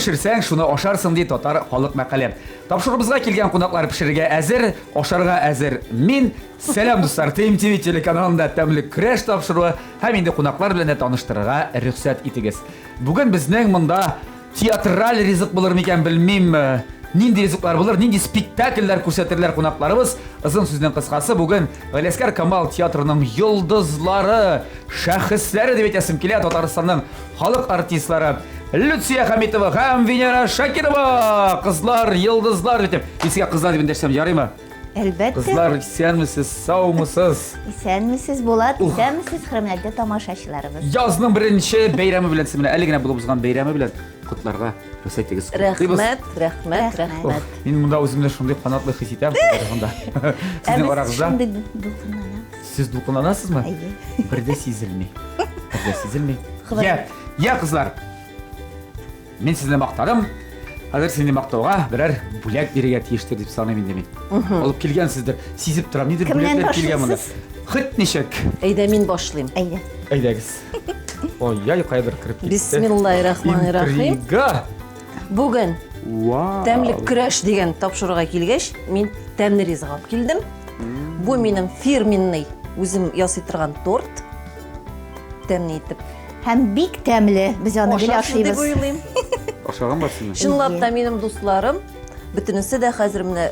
пешерсәң, шуны ашарсың, ди татар халык мәкале. Тапшыруыбызга килгән кунаклар пешерергә әзер, ашарга әзер. Мин, сәлам дуслар, ТМТВ телеканалында тәмле көрәш тапшыруы һәм инде кунаклар белән дә таныштырырга рөхсәт итегез. Бүген безнең монда Театраль ризык булыр микән, белмим. Нинди ризыклар булыр, нинди спектакльләр күрсәтерләр кунакларыбыз. Озын сүзнең кыскасы, бүген Галиәсгар Камал театрының йолдызлары, шәхесләре дип әйтәсем килә, Татарстанның халык артистлары Люция Хәмитова һәм Венера Шакирова. Кызлар, йолдызлар дип. Мин сезгә кызлар дип эндәшсәм ярыймы? Әлбәттә. Кызлар, исәнмесез, саумысыз? Исәнмесез, Булат, исәнмесез, хөрмәтле тамашачыларыбыз. Язның беренче бәйрәме белән менә әле генә булып узган бәйрәме белән котларга рөхсәт итегез. Рәхмәт, рәхмәт, рәхмәт. Мин монда үземне шундый канатлы хис итәм, монда. Сезнең арагызда. Шундый дулкынланам. Сез дулкынланасызмы? Әйе. Бер дә сизелми. Бер дә сизелми. Я, я, кызлар. Мин сезне мактадым. Хәзер сине мактауга берәр бүләк бирергә тиештер дип саныйм инде мин. Алып килгәнсездер. Сизеп торам, нидер Кемнән бүләкләр килгән монда. башлыйсыз? Хет ничек. Әйдә мин башлыйм. Әйдә. Әйдәгез. Ой-яй, кайдыр кереп китте. Бисмиллаһир-рахманир-рахим. Интрига. Бүген Вау. тәмле көрәш дигән тапшыруга килгәч, мин тәмле ризык алып килдем. Бу минем фирменный үзем ясый торган торт. Тәмле итеп. Һәм бик тәмле, без аны гел Ашарсыз дип ашыйбыз. уйлыйм. Ашаган бар синең? Чынлап та минем дусларым бөтенесе дә хәзер менә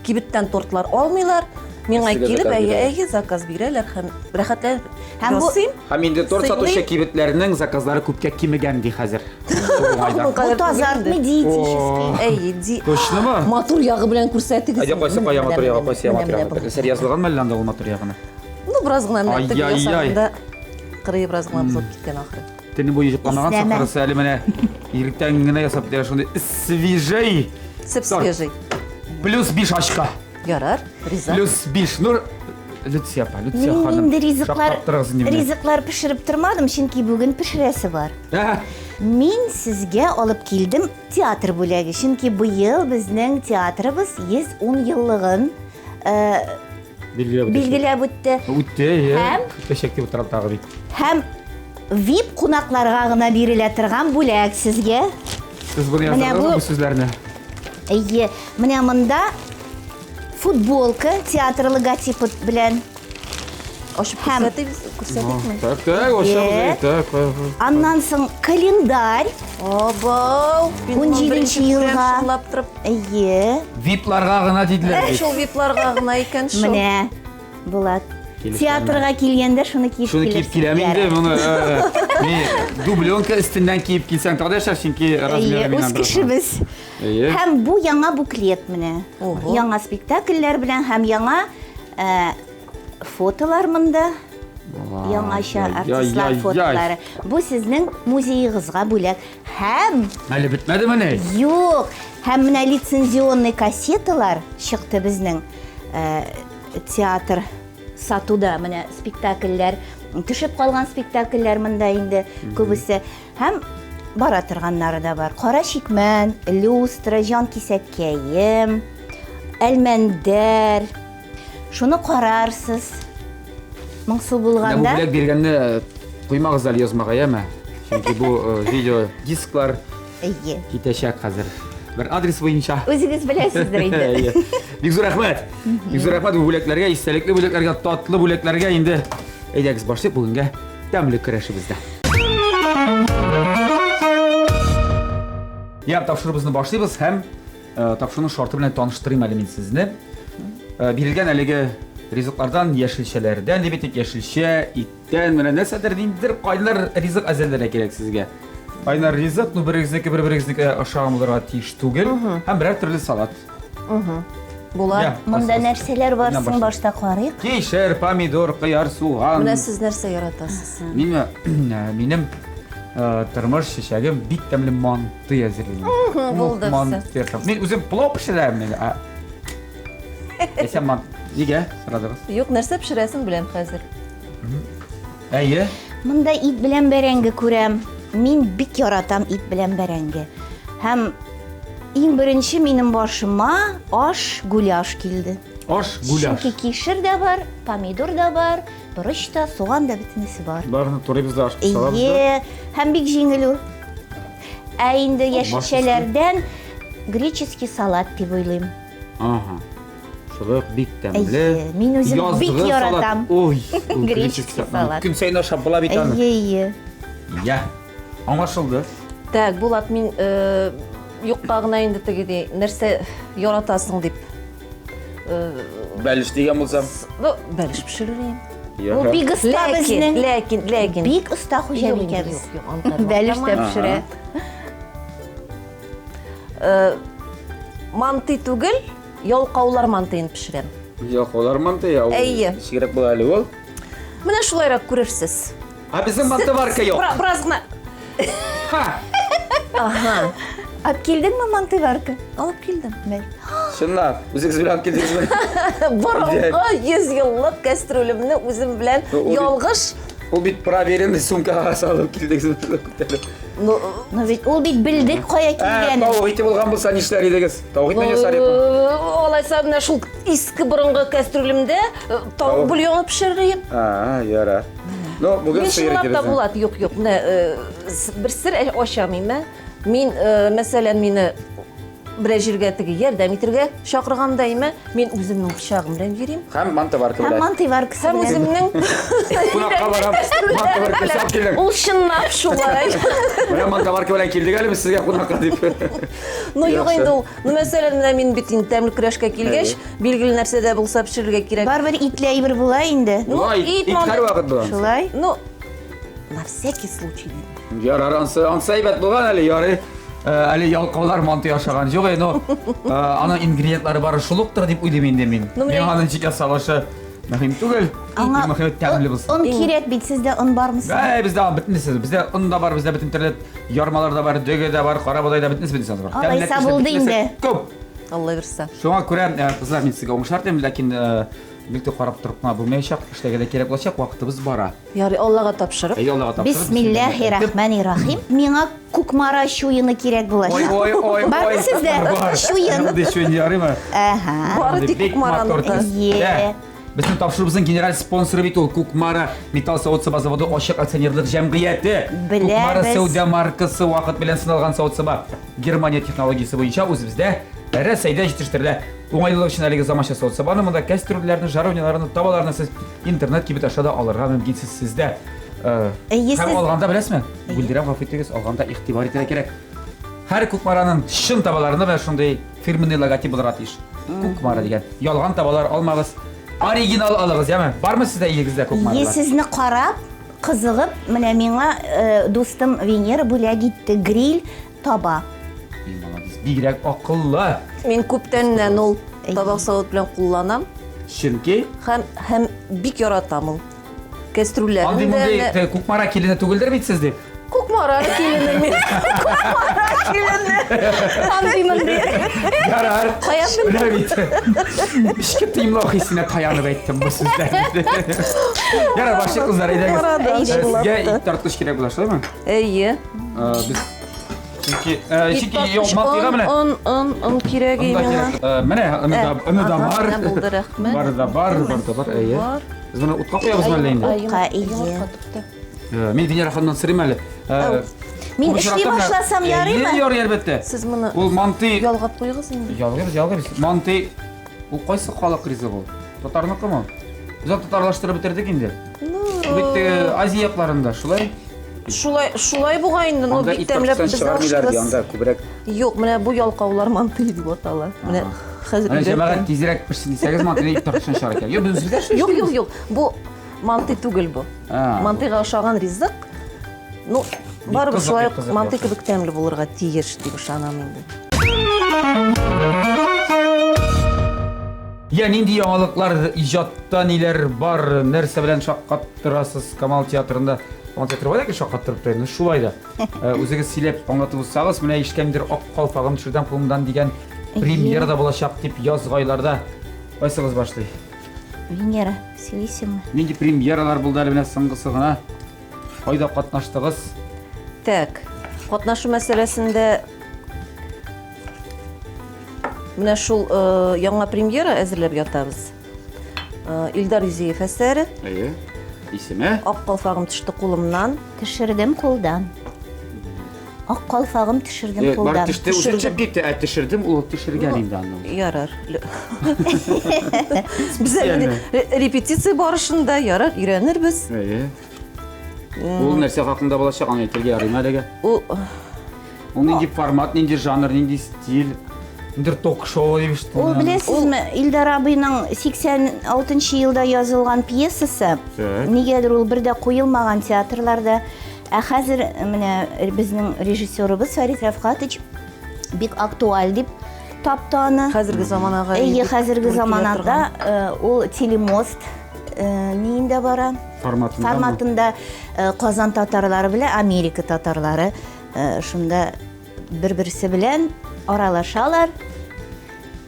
кибеттән тортлар алмыйлар. Миңа Сезгә килеп, заказ әйе, бирәләр. әйе, заказ бирәләр һәм рәхәтләнеп Һәм бу- ясыйм. Һәм инде торт Сыйлыйм. сатучы кибетләрнең заказлары күпкә кимегән ди хәзер. Бу уңайдан. Аның Бу кадәр түгел тазартмый инде. диетический. Әйе, ди. Точнымы? Матур ягы белән күрсәтегез. Әйдә, кайсы кая матур ягы, кайсы Менә, матур менә ягы. болай. Нәрсә язылганмы әллә анда ул матур ягына? Ну, бераз гына менә теге Ай-яй-яй. ясаганда Кырые бераз гына бозылып киткән ахры. Төне буе йокламаган Иснәмә. сахарысы әле менә иртән генә ясап бирә шундый свежий. Сеп свежий. Плюс 5 очка. Ярар, риза. Плюс 5. Ну, Люция апа, Люция Мин ханым. инде ризыклар, шаккаттырыгыз инде мине. ризыклар пешереп тормадым, чөнки бүген пешерәсе бар. Ә, Мин сезгә алып килдем театр бүләге, чөнки быел безнең театрыбыз 110 еллыгын э, Билгеләп үтәчәк. Билгеләп үтте. Үтте, әйе. Һәм Үтәчәк дип утырам тагы бит. Һәм VIP кунакларга гына бирелә торган бүләк сезгә. Сез моны Менә яздырдыгызмы бу- бу сүзләрне? Әйе, менә монда футболка театр логотипы белән. Ачып Һәм- күрсәтегез, күрсәтикме? Так, так, ачабыз, так. Аннан соң календарь. Абау, мин моны 17 беренче күрәм, елга. чынлап торып. Әйе. Випларга гына диделәр бит. Шул випларга гына икән шул. Менә, Булат. Килешәм. Театрга килгәндә шуны киеп Шуны киеп килерсең. киләм инде, моны э, ни, дубленка өстеннән киеп килсәң тагы да шәп, чөнки размеры Әйе, миннән үз бераз. кешебез. Әйе. Һәм бу яңа буклет менә. Ого. Яңа спектакльләр белән һәм яңа э, фотолар монда. Яңача артистлар фотолары. Бу сезнең музеегызга бүләк. Һәм Әле бетмәдемени? Юк. Һәм менә лицензионный кассеталар чыкты безнең э, театр сатуда. Менә спектакльләр, төшеп калган спектакльләр монда инде күбесе. Һәм бара торганнары да бар. Кара чикмән, люстра, җан кисәккәем, Әлмәндәр. Шуны карарсыз. Моңсу булганда. Менә бу бүләк биргәнне э, куймагыз әле язмага, яме? Чөнки бу э, видео дисклар Әйе. китәчәк хәзер. Бер адрес буенча. Үзегез беләсездер инде. Әйе. Бик зур рәхмәт. Бик зур рәхмәт бу бүләкләргә, истәлекле бүләкләргә, татлы бүләкләргә инде. Әйдәгез башлыйк бүгенгә тәмле көрәшебездә. Я, тапшыруыбызны башлыйбыз һәм Э, тапшыруның шарты белән таныштырыйм әле мин сезне. Э, бирелгән әлеге ризыклардан, яшелчәләрдән дип әйтик, яшелчә, иттән, менә нәрсәдер, ниндидер кайнар ризык әзерләргә кирәк сезгә. Кайнар ризык, ну берегезнеке бер-берегезнеке ошаган булырга тиеш түгел. Һәм берәр төрле салат. Була. Я, Монда кайсы- нәрсәләр бар Менә соң башта. башта карыйк. Кишер, помидор, кыяр, суган. Менә сез нәрсә яратасыз? Минме? Минем э, тормыш чәчәгем бик тәмле манты әзерлим. Булды Манты. Мин үзем плов пешерәм мин. Ә Әйсә ман. Нигә сорадыгыз? Юк, нәрсә пешерәсен беләм хәзер. Әйе. Монда ит белән бәрәңге күрәм. Мин бик яратам ит белән бәрәңге. Һәм иң беренче минем башыма аш гуляш килде. Аш гуляш. Чөнки кишер дә бар, помидор да бар, Борыч та, суган да бөтенесе бар. Барыны турыйбыз да, ашып салабыз да. Әйе, һәм бик җиңел ул. Ә инде яшелчәләрдән греческий салат дип уйлыйм. Ага. Шулай ук бик тәмле. Әйе, мин үзем Язгы бик салат. яратам. Ой, ул Греческий салат. Көн саен ашап була бит аны. Әйе, әйе. Я. Аңлашылды. Так, Булат, мин э, юкка гына инде теге ди, нәрсә яратасың дип. Э, Бәлеш дигән булсам. ну, бәлеш пешерер идем. Ул бик оста Ләкин, безнең. ләкин, ләкин. Бик оста Юк, хуҗабикәбез. юк, юк, аны тәрбияләмә. Бәлеш тә пешерә. Э, мантый түгел, ялкаулар мантыен пешерәм. Ялкаулар мантый, ул Әйе. Ничегрәк була әле ул? Менә шулайрак күрерсез. А безнең мантыварка юк. Бераз гына. Ха! Ага. Алып килдеңме мантыварка? Алып килдем. Бәл. Чынлап, үзегез белән алып килдегезме? Борынгы 100 еллык кәстрүлемне үзем белән Ул бит- ялгыш. Ул бит проверенный сумкага салып килдегез. Күтәреп. Ну, Ну бит ул бит белдек кая Ә, килгәнен. тавык ите булган булса нишләр идегез? Тавык итен ясар идем. Алайса менә шул иске борынгы кәстрүлемдә э, тавык бульоны пешерер идем. А, ярар. Ну, бүген Мин сыер чынлап ите та безнең. Булат, юк, юк, менә э, бер сер ачам мин, Мин, э, мәсәлән, мине берәр җиргә теге ярдәм итергә чакырганда име, мин үземнең пычагым белән йөрим. Һәм мантыварка Һәм белән. мантываркасы Һәм белән. үземнең Кунакка барам, мантыварка ясап килдем. Ул чынлап шулай. Менә мантыварка белән килдек әле без сезгә кунакка дип. Ну юк Яхшы. инде ул. Ну мәсәлән, менә мин бит инде тәмле көрәшкә килгәч, билгеле нәрсә дә булса пешерергә кирәк. Барыбер итле әйбер була инде. Ну, Була, ит ит мантый. һәрвакыт була. Шулай. Ну, на всякий случай дидем. Ярар, ансы, ансы әйбәт булган әле, ярый. Э, Әле ялкаулар манты ашаган юк, э, но э, аның ингредиентлары бары шул уктыр дип уйлыйм инде мин. Ну, менә- Миңа аның ничек ясалышы мөһим түгел. Аңа Иң мөһиме тәмле булсын. Он кирәк бит, сездә он бармы соң? Әй, бездә бөтенесе, бездә он да бар, бездә бөтен төрле ярмалар да бар, дөге дә бар, кара бодай да бөтенесе бөтенесе бар. Алайса Тәмләткечләр булды бөтенесе инде. Күп. Алла бирсә. Шуңа күрә, э, кызлар, мин сезгә уңышлар телим, ләкин э, бик тә карап торып кына булмаячак, эшләргә дә кирәк булачак, вакытыбыз бара. Ярый, Аллага тапшырып. Әй, Аллага тапшырып. Бисмиллахи рахмани рахим. Миңа Кукмара чуены кирәк Ой, булачак. ой, ой, Бармы ой. сездә? Бар. Чуен. Мондый чуен ярыймы? Әһә. Бары тик Бик матур Кукмараныкы. төс. Е. Дә. Безнең тапшыруыбызның генераль спонсоры бит ул Кукмара металл савыт-саба заводы ачык акционерлык җәмгыяте. Беләбез. Кукмара сәүдә маркасы вакыт белән сыналган савыт-саба Германия технологиясе буенча үзебездә Рәсәйдә җитештерелә. Уңайлылык өчен әлеге заманча савыт-сабаны монда кәстрүлләрне, жаровняларны, табаларны сез интернет кибет аша да алырга мөмкинсез сездә. Э, Әйе, Һәм сез- алганда беләсезме? Гөлдирә гафу итегез, алганда игътибар итәргә кирәк. Һәр Кукмараның чын табаларында менә шундый фирменный логотип булырга тиеш. Кукмара дигән. Ялган табалар алмагыз. Оригинал алыгыз, яме? Бармы сездә өегездә Кукмаралар? Е, сезне карап, кызыгып, менә миңа э, дустым Венера бүләк итте гриль таба. И, молодец, бигрәк акыллы. Мин күптәннән ул табак савыт белән кулланам Чөнки һәм һәм бик яратам ул. Кәстрүлләрен андый дә мондый менә- те, Кукмара килене түгелдер бит сез дип. Кукмара килене мин. Кукмара килене. Андый мондый. Ярар. Каян Менә бит. Эчке тыймлау хисенә таянып әйттем бу сүзләрне. Ярар, башлык кызлар, әйдәгез. Кукмарадан Э, Сезгә шулапты. ит тарткыч кирәк була, шулаймы? Әйе. Э, Без чөнки э, Ит чөнки тарткыч, юк, мантыйга он, менә. он, он, он кирәк Он да миңа. кирәк. Э, Менә аны да, Ә, аны да ага, бар. менә булды, рәхмәт. Бар да бар, бар да бар, әйе. Бар. Без моны утка куябызмы әллә инде? Утка, әйе. Йомырка тотты. Э, Мин Венера ханымнан сорыйм әле. Э, Мин бу эшли очракта менә- башласам Әйе, ярыймы? Ярый, әлбәттә. Сез моны Ул мантый ялгап куегыз инде. Ялгыйбыз, ялгыйбыз. Мантый ул кайсы халык ризыгы ул? Татарныкымы? Без аны татарлаштырып бетердек инде. Ну, Ул бит теге Азия якларында шулай. шулай, шулай бугай инде, но Анда бик ит тәмләп тарткычтан без чыгармыйлар ди, ашыйбыз. анда күбрәк. Юк, менә бу ялкаулар мантый дип атала. Менә хәзер Менә җәмәгать өйрәттем. тизрәк пешсен дисәгез, мантыйны ит тарткычтан чыгар икән. Юк, без үзебездә шулай Юк, юк, эшлибез. юк. Бу мантый түгел бу. А, Мантыйга ошаган ризык. Ну, барыбер кызык, шулай бик ук кызык, мантый яхшы. кебек тәмле булырга тиеш дип ышанам инде. Я нинди яңалыклар иҗатта ниләр бар, нәрсә белән шаккаттырасыз Камал театрында? Камал театры бар икән шаккаттырып тора, ну шулай да. Э, Үзегез сөйләп аңлатып узсагыз, менә ишеткәндер Ак калфагым төшердән кулымдан дигән премьера да булачак дип язгы айларда. Кайсыгыз башлый? Венера, сөйлисеңме? Нинди премьералар булды әле менә соңгысы гына? Кайда катнаштыгыз? Так, катнашу мәсьәләсендә менә шул э, яңа премьера әзерләп ятабыз. Э, Илдар Юзеев әсәре Әйе. Исеме? Ак калфагым төште кулымнан. Төшердем кулдан. Ак калфагым төшердем Э, кулдан. Бар төште, үзе төшеп китте, ә төшердем, ул төшергән инде аны. Ярар. Без әле репетиция барышында ярар өйрәнербез. Әйе. Ул нәрсә хакында булачак, аны әйтергә ярыймы әлегә? Ул Ул нинди формат, нинди жанр, нинди стиль? Ниндидер ток-шоу дип ишеттем. Ул беләсезме, Илдар абыйның 86 елда язылган пьесасы. Нигәдер ул бер дә куелмаган театрларда. Ә хәзер менә безнең режиссерыбыз Фәрит Рәфкатович бик актуаль дип тапты аны. Хәзерге заманага. Әйе, хәзерге заманада ул телемост ниендә бара. Форматында. Форматында Казан татарлары белән Америка татарлары шунда бер-берсе белән аралашалар,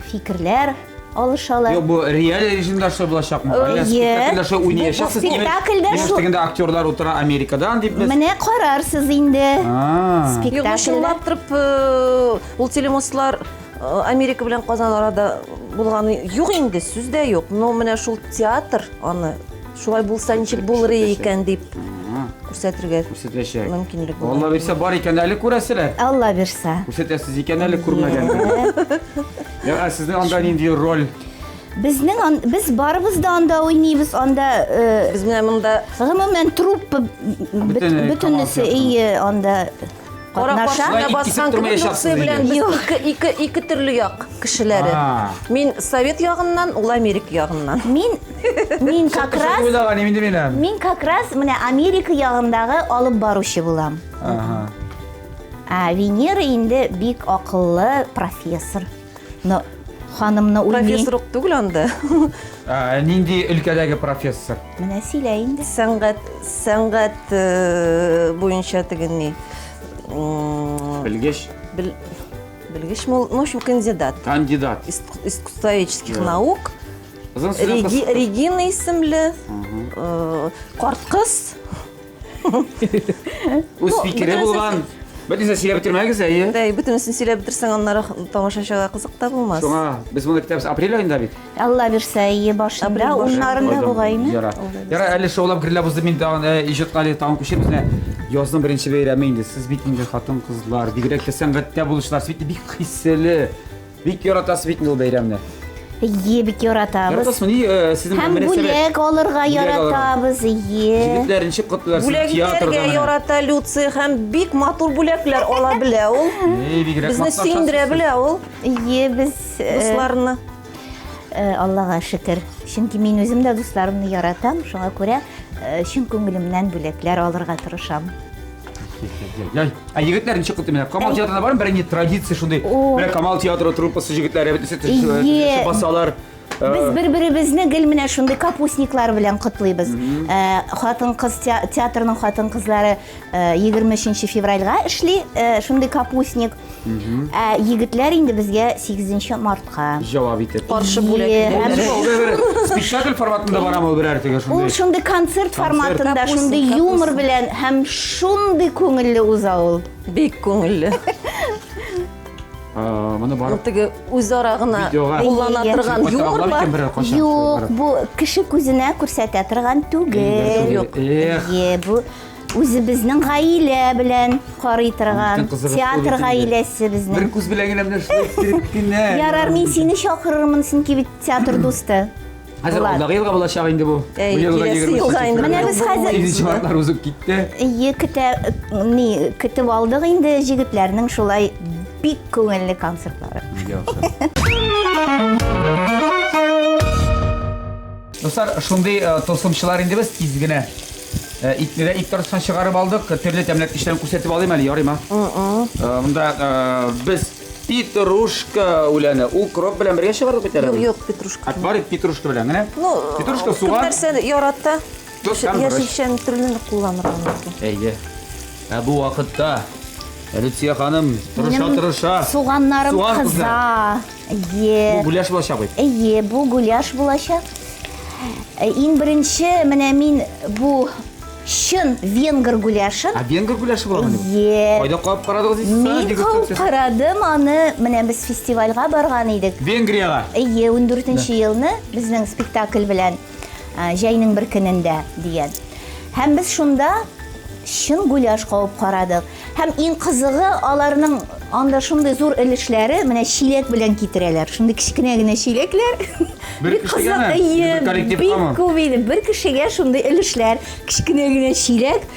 фикерләр алышалар. Юк, бу реаль режимда шулай булачакмы? Әллә спектакльдә шулай уйнаячаксыз? Спектакльдә шул. Тегендә актерлар утыра Америкадан дип без. Менә карарсыз инде. Спектакльдә. Юк, чынлап торып, ул телемостлар Америка белән Казан арада булганы юк инде, сүз дә юк. Но менә шул театр аны шулай булса ничек булыр икән дип күрсәтергә күрсәтәчәк. Мөмкинлек була. Алла бирсә бар икән әле күрәселәр. Алла бирсә. Күрсәтәсез икән әле күрмәгән. Я, ә сезнең анда нинди роль? Безнең без барыбыз да анда уйныйбыз, анда э, без менә монда гомумән труппа бөтенесе ие анда катнаша. Баскан кебек Люция белән без ике, ике, ике төрле як кешеләре. Мин совет ягыннан, ул Америка ягыннан. Мин мин как раз Мин как раз менә Америка ягындагы алып баручы булам. Ага. А Венера инде бик акыллы профессор. Но ханымны уйный. Профессор ук түгел анда. Ә, нинди өлкәдәге профессор? Менә сөйлә инде. Сәнгать, сәнгать э, буенча теге ни. Белгеч? Бел, белгеч, ну, в общем, кандидат. Кандидат. Искусствоведческих наук. Реги, Регина исемле, э, карт кыз. Үз фикере булган. Бөтенесен сөйләп бетермәгез, әйе. Әй, бөтенесен сөйләп бетерсәң, аннары тамашачыга кызык та булмас. Шуңа без моны көтәбез апрель аенда бит. Алла бирсә, әйе, башында, уннарында бугайны. Яра. Яра, әле шаулап гөрләп узды мин тагын э, иҗатка әле тагын күчербез. Менә язның беренче бәйрәме инде. Сез бит инде хатын-кызлар, бигрәк тә сәнгатьтә булучылар, сез бит бик хисле, Бик яратасыз бит инде ул бәйрәмне. Ие, бик яратабыз. Яратасызмы? Ни, э, сезнең Һәм бүләк алырга яратабыз, ие. Егетләр ничек котлыйлар Бүләк итәргә ярата Люция һәм бик матур бүләкләр ала белә ул. Эй, бигрәк Безне сөендерә белә ул. Ие, без э, дусларны. Э, Аллага шөкер. Чөнки мин үзем дә дусларымны яратам, шуңа күрә чын күңелемнән бүләкләр алырга тырышам. Яй, ә егетләр ничек кылды менә? Камал театрына бармы? Бернинди традиция шундый. Менә Камал театры труппасы җегетләре бөтенесе төшеп басалар. Э, Без бер-беребезне гел менә шундый капустниклар белән котлыйбыз. Э, хатын-кыз театрның хатын-кызлары 23 э, февральга эшли шундый капустник. Ә егетләр инде безгә 8 мартка. Җавап итеп. Каршы бүләк. Спектакль форматында барамы ул берәр теге шундый? Ул шундый концерт форматында, шундый юмор белән һәм шундый күңелле уза ул. Бик күңелле. Моны барып теге үзара гына куллана торган юмор бар. Юк, бу кеше күзенә күрсәтә торган түгел. Юк. Бу Үзебезнең гаилә белән карый торган театр гаиләсе безнең. Бер күз белән генә менә шулай иттереп кенә. Ярар, мин сине чакырырмын, чөнки бит театр дусты. Хәзер алдагы елга булачак инде бу. Бу елга елга инде. Менә без хәзер Икенче мартлар узып китте. Ие, көтә, ни, көтеп алдык инде җегетләрнең шулай бик күңелле концертлары. Дуслар, шундый э, тылсымчылар инде без тиз генә э, итне дә ит тартыштан чыгарып алдык. Төрле тәмләткечләрен күрсәтеп алыйм әле, ярыймы? Э, монда без петрушка үләне, укроп белән бергә чыгардык бит әле. Юк, юк, петрушка. Ә бар петрушка белән генә. Ну, петрушка, суган. Күп нәрсә ярата. Тоз һәм борыч. Яшелчәне төрле кулланырга мөмкин. Әйе. Ә бу вакытта Люция ханым тырыша тырыша. Суганнарым Суган кыза. Әйе. Бу гуляш булачак бит. Әйе, бу гуляш булачак. Э, иң беренче менә мин бу чын венгр гуляшын. А венгр гуляшы буламы? Әйе. Кайда кабып карадыгыз исә? Мин кабып карадым аны. Менә без фестивальгә барган идек. Венгриягә. Әйе, 14 елны безнең спектакль белән э, җәйнең бер көнендә дигән. Һәм без шунда чын гуляш кабып карадык. Һәм иң кызыгы, аларның анда шундый зур өлешләре, менә чиләк белән китерәләр. Шундый кечкенә генә чиләкләр. Бер Бик кешегәме? кызык, әйе, Бер коллективкамы? бик күп иде. Бер кешегә шундый өлешләр, кечкенә генә чиләк.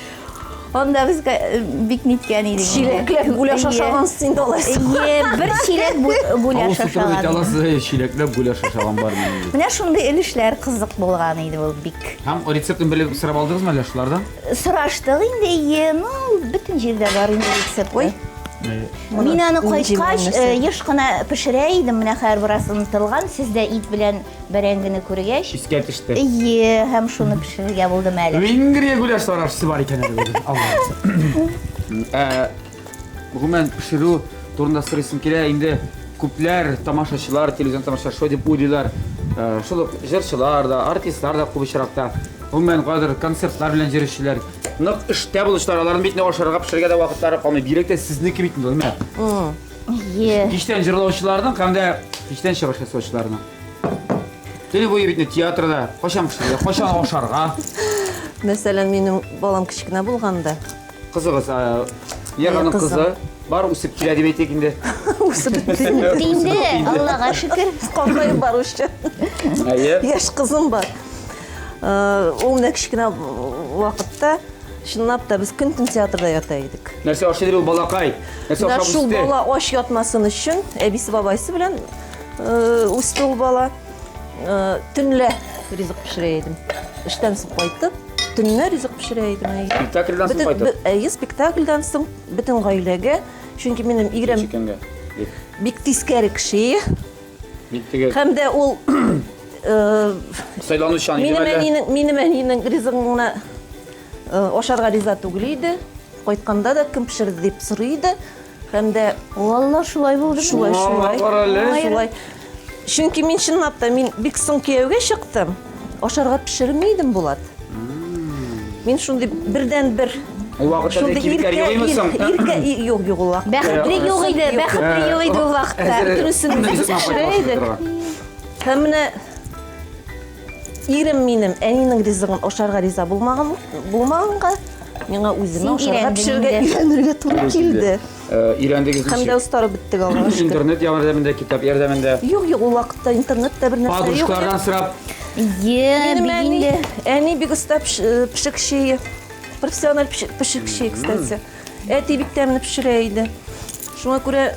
Анда без бик ниткән идек. Чиләкләп гуляш Әйе. ашагансыз инде алайса. Әйе, бер чиләк гуляш Авыз тутырып әйтә ашаган. аласыз, чиләкләп гуляш ашаган бар минем. Менә шундый өлешләр кызык булган иде ул бик. Һәм рецептын белеп сорап алдыгызмы әллә шулардан? Сораштык инде, әйе, ну, бөтен җирдә бар инде рецепт. Ой. Мин аны кайткач, нәрсә. еш кына пешерә идем, менә хәзер бераз онытылган, сездә ит белән бәрәңгене күргәч. Искә төште. Әйе, һәм шуны пешерергә булдым әле. Венгрия гуляш сарашчысы бар икән әле бүген. Алла. Ә, гомумән пешерү турында сорыйсым килә. Инде күпләр тамашачылар, телевизион тамашачылар шулай дип уйлыйлар. Шул ук җырчылар да, артистлар да күп очракта гомумән кайдыр концертлар белән йөрүчеләр нык эштә булучылар, аларның бит ашарга пешерергә дә вакытлары калмый. Бигрәк тә сезнеке бит инде, менә. Әйе. Кичтән җырлаучыларның һәм дә кичтән чыгыш ясаучыларның. Төне буе бит театрда кайчан пешерергә, кайчан ашарга? Мәсәлән, минем балам кечкенә булганда. Кызыгыз, Яганың кызы бар үсеп килә дип әйтик инде. Үсеп бетте инде. Инде, Аллага шөкер. Картаеп баручы. Әйе. Яшь кызым бар. Ул менә кечкенә вакытта чынлап та без көн-төн театрда ята идек. Нәрсә ашый ул балакай? Нәрсә ашап үсте? Шул бала ач ятмасын өчен әбисе бабайсы белән үсте ул бала. Төнлә ризык пешерә идем. Эштән соң кайтып, төнлә ризык пешерә идем. Әйе. Спектакльдән соң кайтып? Әйе, спектакльдән соң бөтен гаиләгә. Чөнки минем ирем бик тискәре кеше. Бик теге. Һәм дә ул сайланучан иде. Минем әнинең, минем әнинең ризыгын гына ашарга риза түгел иде. Кайтканда да кем пешерде дип сорый иде. Һәм дә Валла шулай булды. Шулай, шулай. Шулай. Чөнки мин чынлап та мин бик соң кияүгә чыктым. Ашарга пешерми идем, Булат. Мин шундый бердән-бер Ул вакытта кибетләр юк идеме соң? Иркә, юк, юк ул вакытта. Бәхетле юк иде, бәхетле юк иде ул вакытта. Бөтенесен үзебез пешерә идек. Һәм менә ирем минем әнинең ризыгын ашарга риза булмаган булмаганга, миңа үземә ашарга пешерергә өйрәнергә туры килде. Өйрәндегез ничек? Һәм дә остарып беттек, Аллага шөкер. Интернет ярдәмендә, китап ярдәмендә. Юк, юк, ул вакытта интернет та бер нәрсә юк. Подружкалардан сорап. Е, Минем әни, әни бик оста пешекче, профессиональ пешекче, кстати. Әти бик тәмле пешерә иде. Шуңа күрә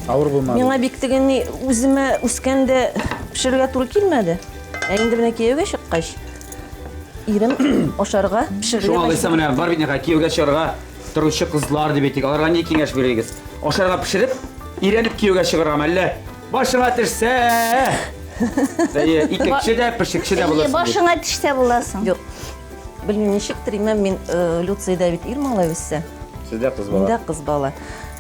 авыр булмады. Миңа бик теге ни үземә үскәндә пешерергә туры килмәде. Ә инде менә кияүгә чыккач, ирем ашарга пешерергә. Шуңа алайса менә бар бит кияүгә чыгарга торучы кызлар дип әйтик, аларга ни киңәш бирегез? Ашарга пешереп, өйрәнеп кияүгә чыгаргамы әллә? Башыңа төшсә! Әйе, икенче дә, пешекче дә буласың. Башыңа төшсә буласың. Юк. Белмим ничектер, имәм мин Люциядә бит ир малай үссә. Сездә кыз бала. Миндә кыз бала.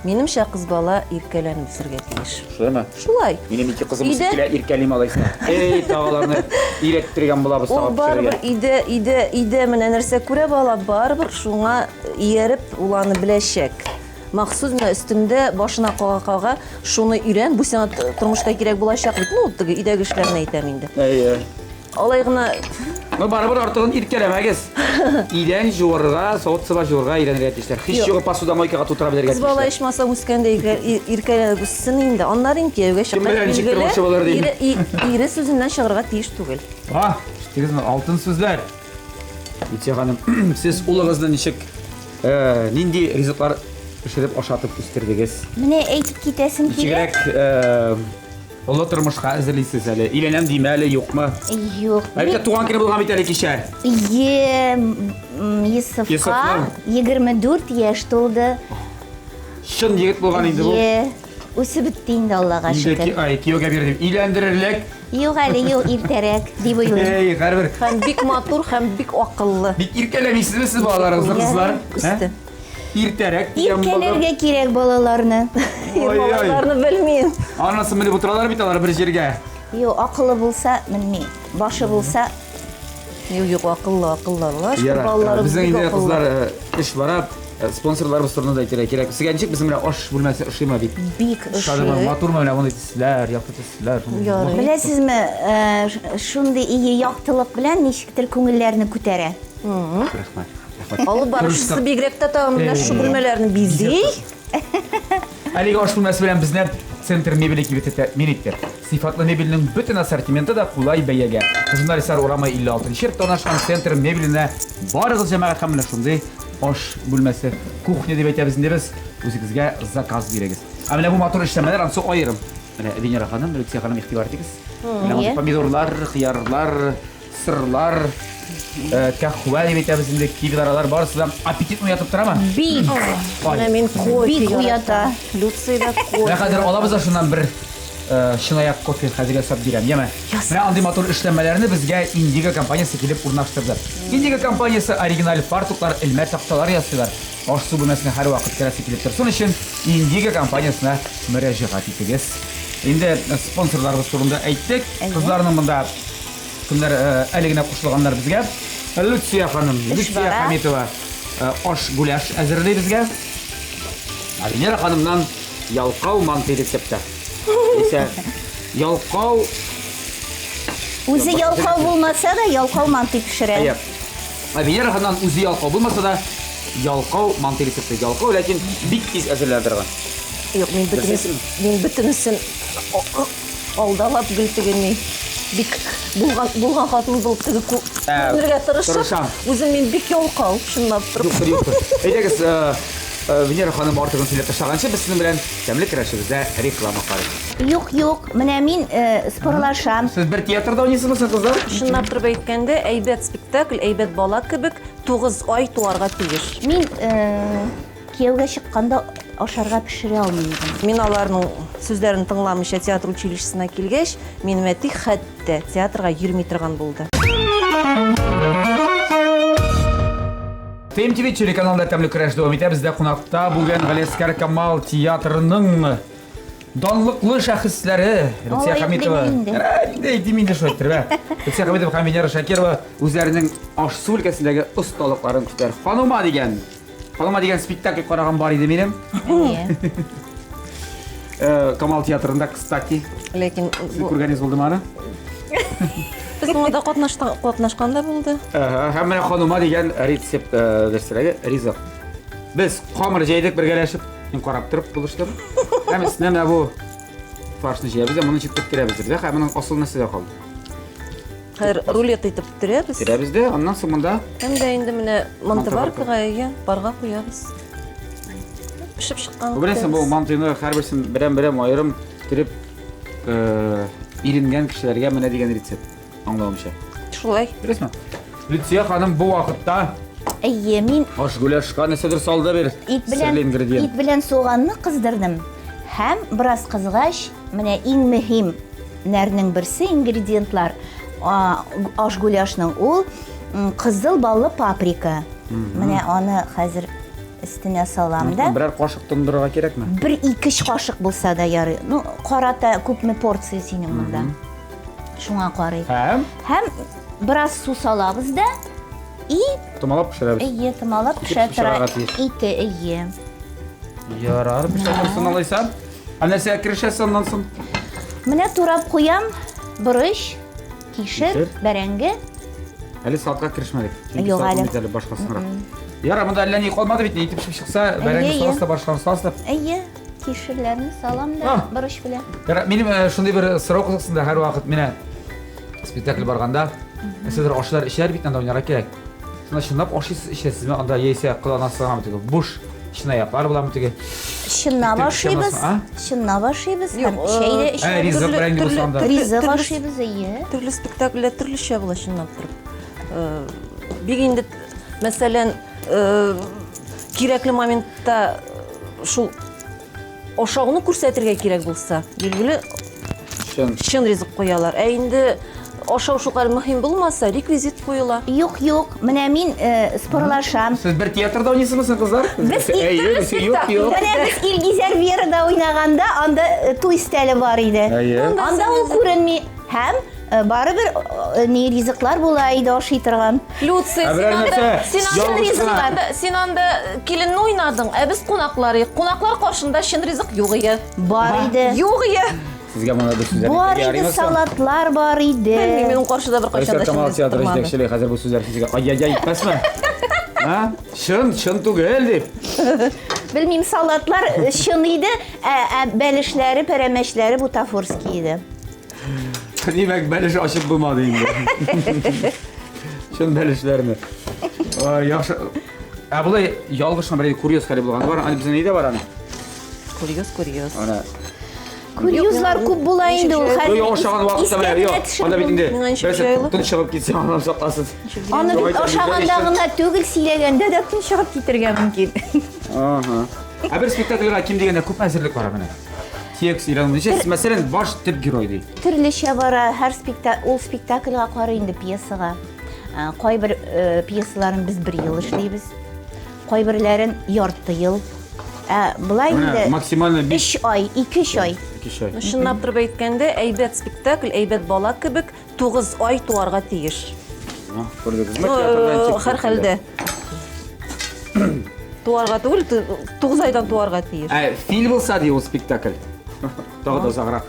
Минемчә кыз бала иркәләнеп үсергә тиеш. Шулаймы? Шулай. Минем ике кызым үсеп килә, иркәлим алайса. Эй, тагыларны өйрәттергән булабыз тагы. Ул барыбер өйдә, өйдә, өйдә менә нәрсә күрә бала, барыбер шуңа ияреп, ул аны беләчәк. Махсус менә өстендә башына кага-кага шуны өйрән, бу сиңа тормышта кирәк булачак бит. Ну, теге өйдәге эшләрне әйтәм инде. Әйе. Алай гына. Ну, барыбер артыгын иркәләмәгез. Идән жуырга, савыт-саба жуырга өйрәнергә тиешләр. Һич югы посудомойкага тутыра белергә тиешләр. Кыз бала ичмасам үскәндә иркәләнеп үссен инде. Аннары инде кияүгә чыккач, билгеле, ире сүзеннән чыгарга тиеш түгел. А, ишеттегезме? Алтын сүзләр. Люция ханым, сез улыгызны ничек, нинди ризыклар пешереп ашатып үстердегез? Менә әйтеп китәсем килә. Ничегрәк олы тормышка әзерлисез әле? Өйләнәм димә әле, юкмы? Юк. Әлбәттә, туган көне булган бит әле кичә. Е, Йосыфка 24 яшь тулды. Чын егет булган инде бу. Е, үсеп бетте инде, Аллага шөкер. Инде ай, кияүгә бирдем. Өйләндерерлек. Юк әле, юк, иртәрәк, дип уйлыйм. Эй, һәрбер. Һәм бик матур, һәм бик акыллы. Бик иркәләмисезме сез балаларыгызны, кызлар? Үсте. Иртәрәк дигән булды. Иркәләргә кирәк балаларны. Балаларны белмим. Анысы менеп утыралар бит алар бер җиргә. Юк, акылы булса, менми. Башы булса. Юк, юк, акыллы, акыллы. Аллаһ шөкер, Ярар, балаларыбыз безнең бик инде акыллы. кызлар эш бара, спонсорларыбыз турында да әйтергә кирәк. Сезгә ничек безнең менә аш бүлмәсе ошыймы бик? Бик Ошадымы? ошый. Матурмы менә мондый төсләр, якты төсләр? Ярый. Беләсезме, шундый ие яктылык белән ничектер күңелләрне күтәрә. Рәхмәт. рәхмәт. Алып баручысы бигрәк тә тагын менә шул бүлмәләрне бизи. Әлеге аш бүлмәсе белән безне Центр мебели кибете тәэмин итте. Сыйфатлы мебельнең бөтен ассортименты да кулай бәягә. Журналистлар урамы 56 нчы йортта урнашкан Центр мебеленә барыгыз, җәмәгать, һәм менә шундый аш бүлмәсе, кухня дип әйтәбез инде без, үзегезгә заказ бирегез. Ә менә бу матур эшләмәләр ансы аерым. Менә Венера ханым, Люция ханым, игътибар итегез. Менә мондый помидорлар, кыярлар, сырлар, э, кәхвә дип әйтәбез инде, кивилар, алар барысы да аппетитны уятып торамы? Бик. Менә мин кофе Бик уята. Люция да кофе. Менә хәзер алабыз да шуннан бер э, чынаяк кофе хәзер ясап бирәм, яме. Менә андый матур эшләнмәләрне безгә Индиго компаниясе килеп урнаштырды. Индиго компаниясе оригиналь фартуклар, элмә такталар ясыйлар. Аш-су бүлмәсенә һәрвакыт керәсе килеп торсын өчен Индиго компаниясенә мөрәҗәгать итегез. Инде спонсорларыбыз турында әйттек. Кызларның монда кемнәр әле генә кушылганнар безгә. Люция ханым, Люция Хамитова аш гуляш әзерли безгә. Ә Венера ханымнан ялкау мантый рецепты. Исә ялкау Үзе ялкау булмаса да, ялкау мантый пешерә. Әйе. Ә Венера ханымнан үзе ялкау булмаса да, ялкау мантый рецепты. Ялкау, ләкин бик тиз әзерләнә торган. Юк, мин бөтенесен, мин бөтенесен алдалап гел теге бик булган булган хатын булып теге күренергә тырышып, үзем мин бик ялкау, чынлап торып. Юктыр, юктыр. Әйдәгез, Венера ханым артыгын сөйләп ташлаганчы, без сезнең белән тәмле көрәшебездә реклама карыйк. Юк, юк, менә мин спорлашам. Сез бер театрда уйныйсызмы соң, кызлар? Чынлап торып әйткәндә, әйбәт спектакль, әйбәт бала кебек 9 ай туарга тиеш. Мин кияүгә чыкканда ашарга пешерә алмый идем. Мин аларның сүзләрен тыңламыйча театр училищесына килгәч, минем әти хәтта театрга йөрми торган булды. ТМТВ телеканалында тәмле көрәш дәвам итә. Бездә кунакта бүген Галиәсгар Камал театрының данлыклы шәхесләре Люция Хамитова. Инде әйтим инде шулай иттереп, ә. Люция Хамитова һәм Венера Шакирова үзләренең аш-су өлкәсендәге осталыкларын күрсәтәләр. Ханума дигән Ханума дигән спектакль караган бар иде минем. Э, Камал театрында, кстати. Ләкин Сез күргәнегез булдымы аны? Без моңа да катнашкан да булды. Һәм менә ханума дигән рецепт э, дөресрәге ризык. Без камыр җәйдек бергәләшеп, мин карап торып булыштым. Һәм өстенә менә бу фаршны җәябез дә моны читкә терәбез. Һәм моның асыл нәрсә дә калды. Хәер, рулет итеп төрәбез. Төрәбез дә, аннан соң монда Һәм дә инде менә мантоваркага әйе, парга куябыз. Пешеп чыккан. Бу беләсең, бу мантыйны һәрберсен берәм-берәм аерым төреп э, иренгән кешеләргә менә дигән рецепт, аңлавымча. Шулай. Дөресме? Люция ханым бу вакытта Әйе, мин аш гуляшка нәрсәдер салды бер. ит белән Серле ингредиент. ит белән суганны кыздырдым. Һәм бераз кызгач, менә иң мөһим нәрнең берсе ингредиентлар аш гуляшның ул кызыл баллы паприка. Менә аны хәзер өстенә салам да. Берәр кашык тондырырга кирәкме? Бер ике кашык булса да ярый. Ну, карата күпме порция синең монда. Шуңа карый. Һәм? Һәм бераз су салабыз да и томалап пешерәбез. Әйе, томалап пешә тора. Ите, әйе. Ярар, пешә торсын алайса. Ә нәрсәгә керешәсез аннан соң? Менә турап куям борыч, кишер, бәрәңге. Әле салатка керешмәдек. Чөнки Юк әле. Бит әле башкасынрак. Ярар, монда әллә ни калмады бит, ни итеп пешеп чыкса, бәрәңге саласыз да, башкаларын саласыз да. Әйе, кишерләрне салам да, борыч белән. Ярар, минем э, шундый бер сорау кызыксында һәрвакыт менә спектакль барганда, нәрсәдер ашыйлар, эчәләр бит, анда уйнарга кирәк. Шунда чынлап ашыйсыз, эчәсезме анда яисә кыланасызмы теге буш чынаяклар буламы теге? Чынлап ашыйбыз, чынлап ашыйбыз һәм чәй дә эчәбез. Ризык бәрәңге булса анда. Ризык ашыйбыз, әйе. Төрле спектакльләр төрлечә була чынлап торып. Бик инде, мәсәлән, кирәкле моментта шул Ашауны күрсәтергә кирәк булса, билгеле, чын, чын ризык куялар. Ә инде ашау шулкадәр мөһим булмаса, реквизит куела. Юк, юк, менә мин э, спорлашам. Сез бер театрда уйныйсызмы соң, кызлар? Без юк, юк. Менә без Илгизәр Верада уйнаганда, анда э, туй өстәле бар иде. Анда ул күренми. Һәм э, барыбер э, ни ризыклар була иде ашый торган. Люция, син анда, син анда ризыклар, син анда киленне уйнадың, ә без кунаклар идек. Кунаклар каршында чын ризык юк иде. Бар иде. Юк иде. Сезгә моны бер сүзләр Бар иде, салатлар бар иде. Белмим, минем каршыда бер кайчан да чын ризык театр җитәкчелеге хәзер бу сүзләр сезгә ай-яй-яй итмәсме? А? Чын, чын түгел дип. Белмим, салатлар чын иде, ә, ә бәлешләре, пәрәмәчләре бутафорский иде. Димәк, бәлеш ачып булмады инде. Чын бәлешләрне. Ай, яхшы. Ә болай ялгыш кына бер курьез хәле булган бар. Аны безнең өйдә бар аны. Курьез, курьез. Ана. Курьезлар күп була инде ул хәзер. Юк, ашаган вакытта менә, юк. Анда бит инде. Миңа ничек җайлы? Тын чыгып китсә, аннан сакласын. Аны бит ашаганда гына түгел, сөйләгәндә дә тын чыгып китергә мөмкин. Ага. Ә бер спектакльгә ким дигәндә күпме әзерлек бара менә? Текст өйрәнү. Ничә, мәсәлән, баш төп герой ди. Төрлечә бара, һәр спектакль, ул спектакльгә карый инде пьесага. Кайбер э, пьесаларын без бер ел эшлибез. Кайберләрен ярты ел. Ә болай инде максимально 5 ай, 2-3 ай. 2 ай. Ну, чынлап торып әйткәндә, әйбәт спектакль, әйбәт бала кебек 9 ай туарга тиеш. Күрдегезме? Ну, Театрдан һәр хәлдә. Туарга түгел, 9 айдан туарга тиеш. Ә фил булса ди ул спектакль. Тагы да озаграк.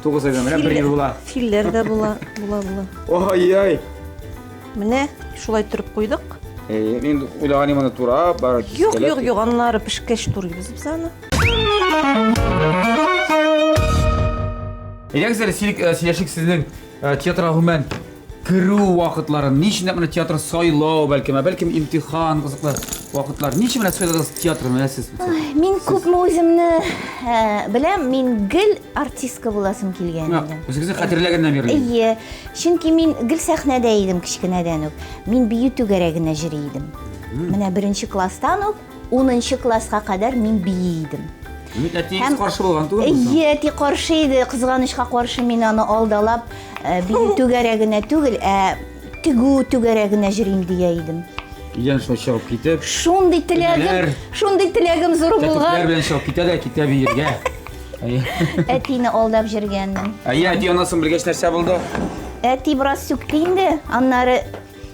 9 айдан менә бер ел була. Филләр дә була, була, була. Ой-ой. Менә шулай төреп куйдык. Әйе, мин уйлаган идем аны турап, бары Юк, юк, юк, аннары пешкәч турыйбыз без аны. Әйдәгез әле сөйләшик сезнең театрга гомумән керү вакытларын, ни өчен менә театр сайлау, бәлкем, ә бәлкем имтихан кызыклы вакытлар. Ни өчен менә сайладыгыз театрны менә сез? Мин күпме үземне беләм, мин гел артистка буласым килгән иде. Үзегезне хәтерләгәннән бирле. Әйе, чөнки мин гел сәхнәдә идем кечкенәдән үк. Мин бию түгәрәгенә йөри идем. Менә беренче класстан үк 10 класска кадәр мин бии идем. Бит әтиегез каршы булган түгелме соң? Әйе, әти каршы иде. Кызганычка каршы мин аны алдалап, бию түгәрәгенә түгел, ә тегү түгәрәгенә йөрим дия идем. Өйдән шулай чыгып китеп. Шундый теләгем, шундый теләгем зур булган. Тәтекләр белән чыгып китә дә китә биергә. Әтине алдап йөргәнмен. Әйе, әти аннан соң белгәч нәрсә булды? Әти бераз сүкте инде, аннары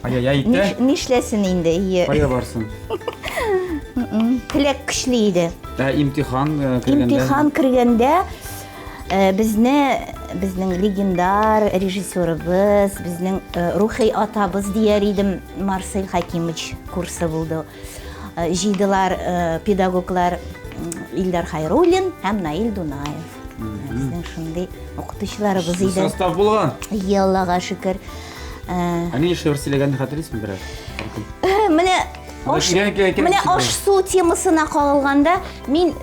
Ай-яй-яй итте. Нишләсен инде, ие. Кая барсын? Теләк көчле иде. Ә имтихан кергәндә? Имтихан кергәндә безне безнең легендар режиссерыбыз, безнең рухи атабыз дияр идем, Марсель Хакимович курсы булды. Җыйдылар педагоглар Илдар Хайруллин һәм Наил Дунаев. Безнең шундый укытучыларыбыз иде. Состав булган. Ие, Аллага шөкер. Ә нинди шигырь сөйләгәнне хәтерлисеңме берәр? Менә аш, менә аш-су темасына кагылганда, мин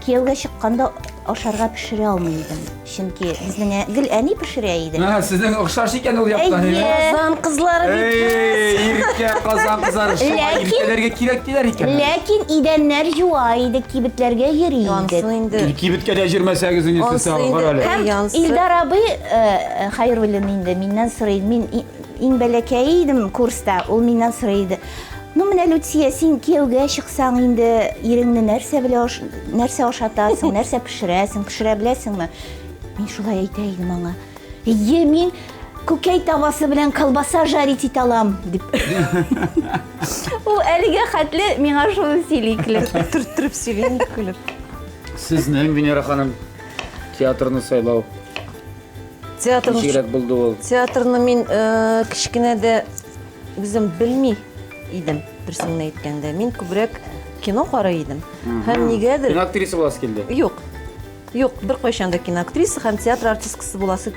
кияүгә чыкканда ашарга пешерә алмый идем. Чөнки безнең гел әни пешерә иде. Ә, сезнең охшаш икән ул яктан. Казан кызлары бит. Эй, иркә Казан кызлары шуңа иркәләргә кирәк диләр икән. Ләкин идәннәр юа идек, кибетләргә йөри идек. Ансы инде. Кибеткә дә йөрмәсәгез инде сез тагы кара әле. Һәм Илдар абый Хәйруллин инде миннән сорый. Мин иң бәләкәе идем курста, ул миннән сорый иде. Ну, менә, Люция, син кияүгә чыксаң инде, иреңне нәрсә белә, нәрсә ашатасың, нәрсә пешерәсең, пешерә беләсеңме? Мин шулай әйтә идем аңа. Әйе, мин күкәй табасы белән колбаса жарить итә алам, дип. Ул әлегә хәтле миңа шуны сөйли көлеп. Төрттереп сөйли инде көлеп. Сезнең, Венера ханым, театрны сайлау. Театрны Ничегрәк булды ул? Театрны мин э, кечкенә дә үзем белми идем, дөресен генә әйткәндә. Мин күбрәк кино карый идем. Һәм нигәдер Киноактриса буласы килде. Юк. Юк, беркайчан да киноактриса һәм театр артисткасы буласы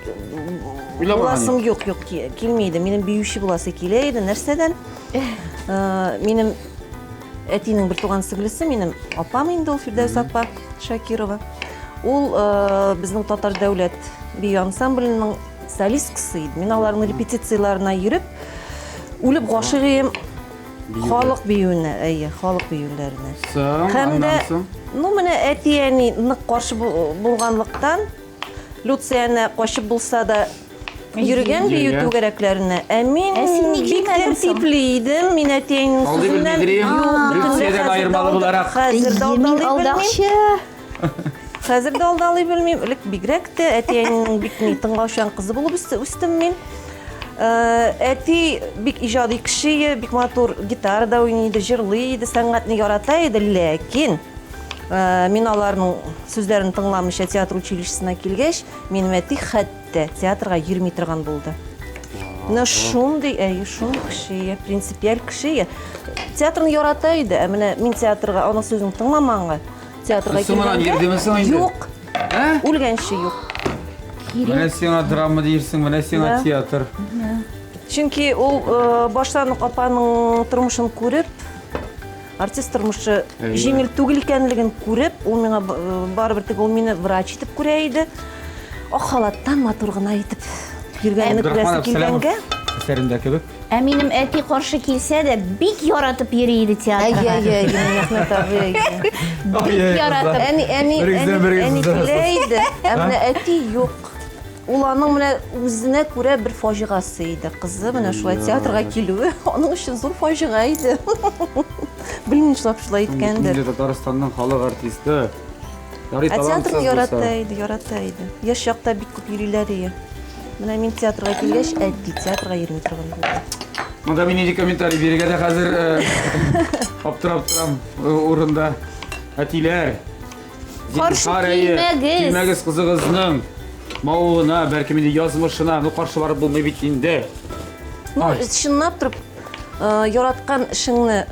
Уйламаган буласым юк, юк, килми иде. Минем биюче буласы килә иде. Нәрсәдән? Минем әтинең бер туган сеңлесе, минем апам инде ул Фирдәүс апа Шакирова. Ул безнең Татар дәүләт бию ансамбленең солисткасы иде. Мин аларның репетицияләренә йөреп, үлеп гашыйк идем. Халык биюенә, әйе, халык биюләренә. Соң, Һәм дә, аннан соң? ну, менә әти-әни нык каршы булганлыктан, Люцияне качып булса да йөргән бию Йөргән. түгәрәкләренә. Ә мин Ә син ник бик җибәрдең соң? тәртипле идем. Мин әти-әнинең Алдый сүзеннән белми, Юк, бөтенләй Люциядән хәзер дә аермалы буларак. Хәзер дә Әйе, мин алдалый белмим. алдакчы. Хәзер дә алдалый белмим. Элек бигрәк тә әти-әнинең бик ни тыңлаучан кызы булып үстем мин. Әти бик иҗади кеше, бик матур гитарада уйный иде, җырлый иде, сәнгатьне ярата иде, ләкин мин аларның сүзләрен тыңламыйча театр училищесына килгәч, минем әти хәтта театрга йөрми торган булды. Менә шундый, әйе, шундый кеше, принципиаль кеше. Театрны ярата иде, ә менә мин театрга аның сүзен тыңламаганга, театрга килгәндә. Йөрдеме соң инде? Юк. Ә? Үлгәнче юк. Менә сиңа драма диерсең, менә сиңа театр. Чөнки ул э, баштан ук апаның тормышын күреп, артист тормышы җиңел түгел икәнлеген күреп, ул миңа э, барыбер теге ул мине врач итеп күрә иде. Ак халаттан матур гына итеп йөргәнне күрәсе килгәнгә. Әсәрендә кебек. Ә минем әти каршы килсә дә, бик яратып йөри иде театрга. Әйе, әйе, әйе, Әхмәт абый. Бик яратып. Әни, әни, әни, әни килә иде. Ә менә әти юк. Ул аның менә үзенә күрә бер фаҗигасы иде. Кызы менә шулай театрга килүе аның өчен зур фаҗига иде. Белмим, нишләп шулай иткәндер. Инде Татарстанның халык артисты. Ярый, Ә театрны ярата иде, ярата иде. Яшь чакта бик күп йөриләр иде. Менә мин театрга килгәч, әти театрга йөрми торган булды. Монда мин нинди комментарий бирергә дә хәзер э, аптырап торам э, урында. Әтиләр, Каршы килмәгез. Килмәгез кызыгызның мавыгына, бәлкем инде язмышына, ну каршы барып булмый бит инде. Ну, чынлап торып, э, яраткан эшеңне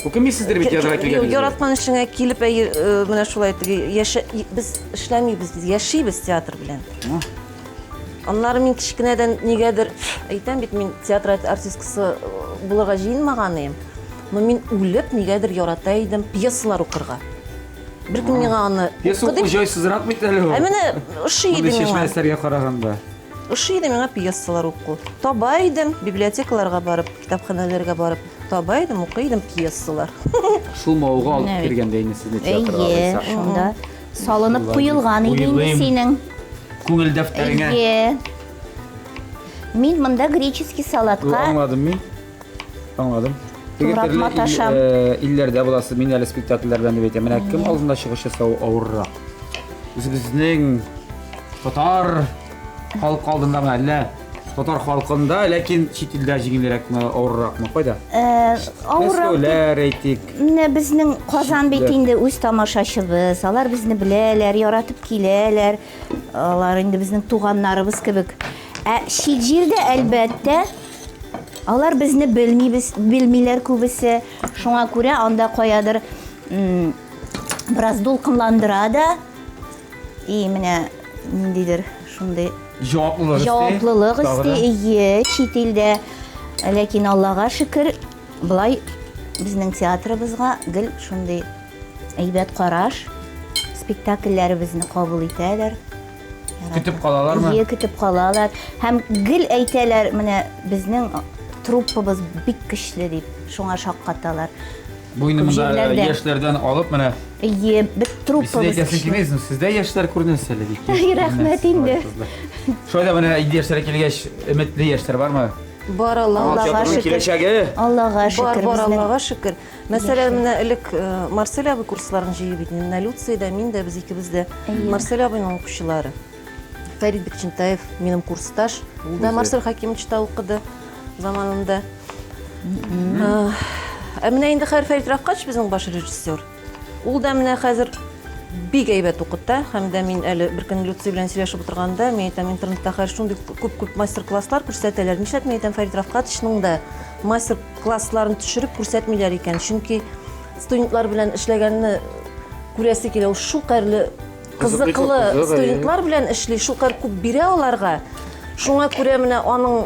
Үкенмисездер бит язга килгәнегезгә? Яраткан эшеңә килеп, әйе, менә шулай теге яшә, без эшләмибез, без яшибез театр белән. Аннары мин кечкенәдән нигәдер әйтәм бит, мин театр артисткасы булырга җыенмаган идем. Но мин үлеп нигәдер ярата идем пьесалар укырга. Беркем миңа аны Пьеса уку җайсызрак бит әле ул. Ә менә ошый иде миңа. Чишмә әсәргә караганда. Ошый иде миңа пьесалар уку. Таба идем, библиотекаларга барып, китапханәләргә барып, таба идем, укый идем пьесалар. Шул мавыгу алып кергәндә инде сезне театрга Әйе, алайса. шунда салынып куелган иде инде синең. Күңел дәфтәреңә. Әйе. Мин монда греческий салатка Аңладым мин. Аңладым. Теге Турап төрле ил, маташам. э, илләрдә буласыз, мин әле спектакльләр белән дип әйтәм. Менә кем алдында чыгыш ясау авыррак? Үзебезнең татар халкы алдындамы әллә татар халкында, ләкин чит илдә җиңелрәкме, авырракмы? Кайда? Э, авыррак дип Мәскәүләр әйтик. Менә безнең Казан бит Читләр. инде үз тамашачыбыз. Алар безне беләләр, яратып киләләр. Алар инде безнең туганнарыбыз кебек. Ә чит җирдә, әлбәттә, алар безне белмибез, белмиләр күбесе. Шуңа күрә анда каядыр м, бераз дулкынландыра да. И менә ниндидер шундый Җаваплылык өсти. Җаваплылык Тагы да. өсти, ие, чит илдә. Ләкин Аллага шөкер, болай безнең театрыбызга гел шундый әйбәт караш, спектакльләребезне кабул итәләр. Көтеп калалармы? Ие, көтеп калалар. Һәм гел әйтәләр, менә безнең труппабыз бик көчле дип, шуңа шаккаталар. Бу инде Күп монда җирләрдә. яшьләрдән алып менә Ие, бит Сез труппабыз әйтәсе көчле. килмәсме? Сездә яшьләр күренәсе әле бик. Ай, рәхмәт инде. Шулай да менә инде яшьләр килгәч, өметле яшьләр бармы? Бар Аллага Аллага Театрның шөкер. киләчәге. Аллага Бар, шөкер бар, безнең. Аллага шөкер. Мәсәлән, менә элек э, Марсель абый курсларын җыеп иде. Менә Люция дә, мин дә, без икебез дә Марсель абыйның укучылары. Фәрит Бикчәнтаев минем курсташ. Ул да Үзе. Марсель Хакимовичта укыды заманында. Ә менә инде хәзер Фәрит Рафкатович безнең баш режиссер. Ул да менә хәзер бик әйбәт укыта һәм дә мин әле бер көн Люция белән сөйләшеп утырганда, мин әйтәм, интернетта хәзер шундый күп-күп мастер-класслар күрсәтәләр. Нишләп мин әйтәм, Фәрит Рафкатовичның да мастер-классларын төшереп күрсәтмиләр икән? Чөнки студентлар белән эшләгәнне күрәсе килә. Ул шулкадәрле кызыклы студентлар белән эшли, шулкадәр күп бирә аларга. Шуңа күрә менә аның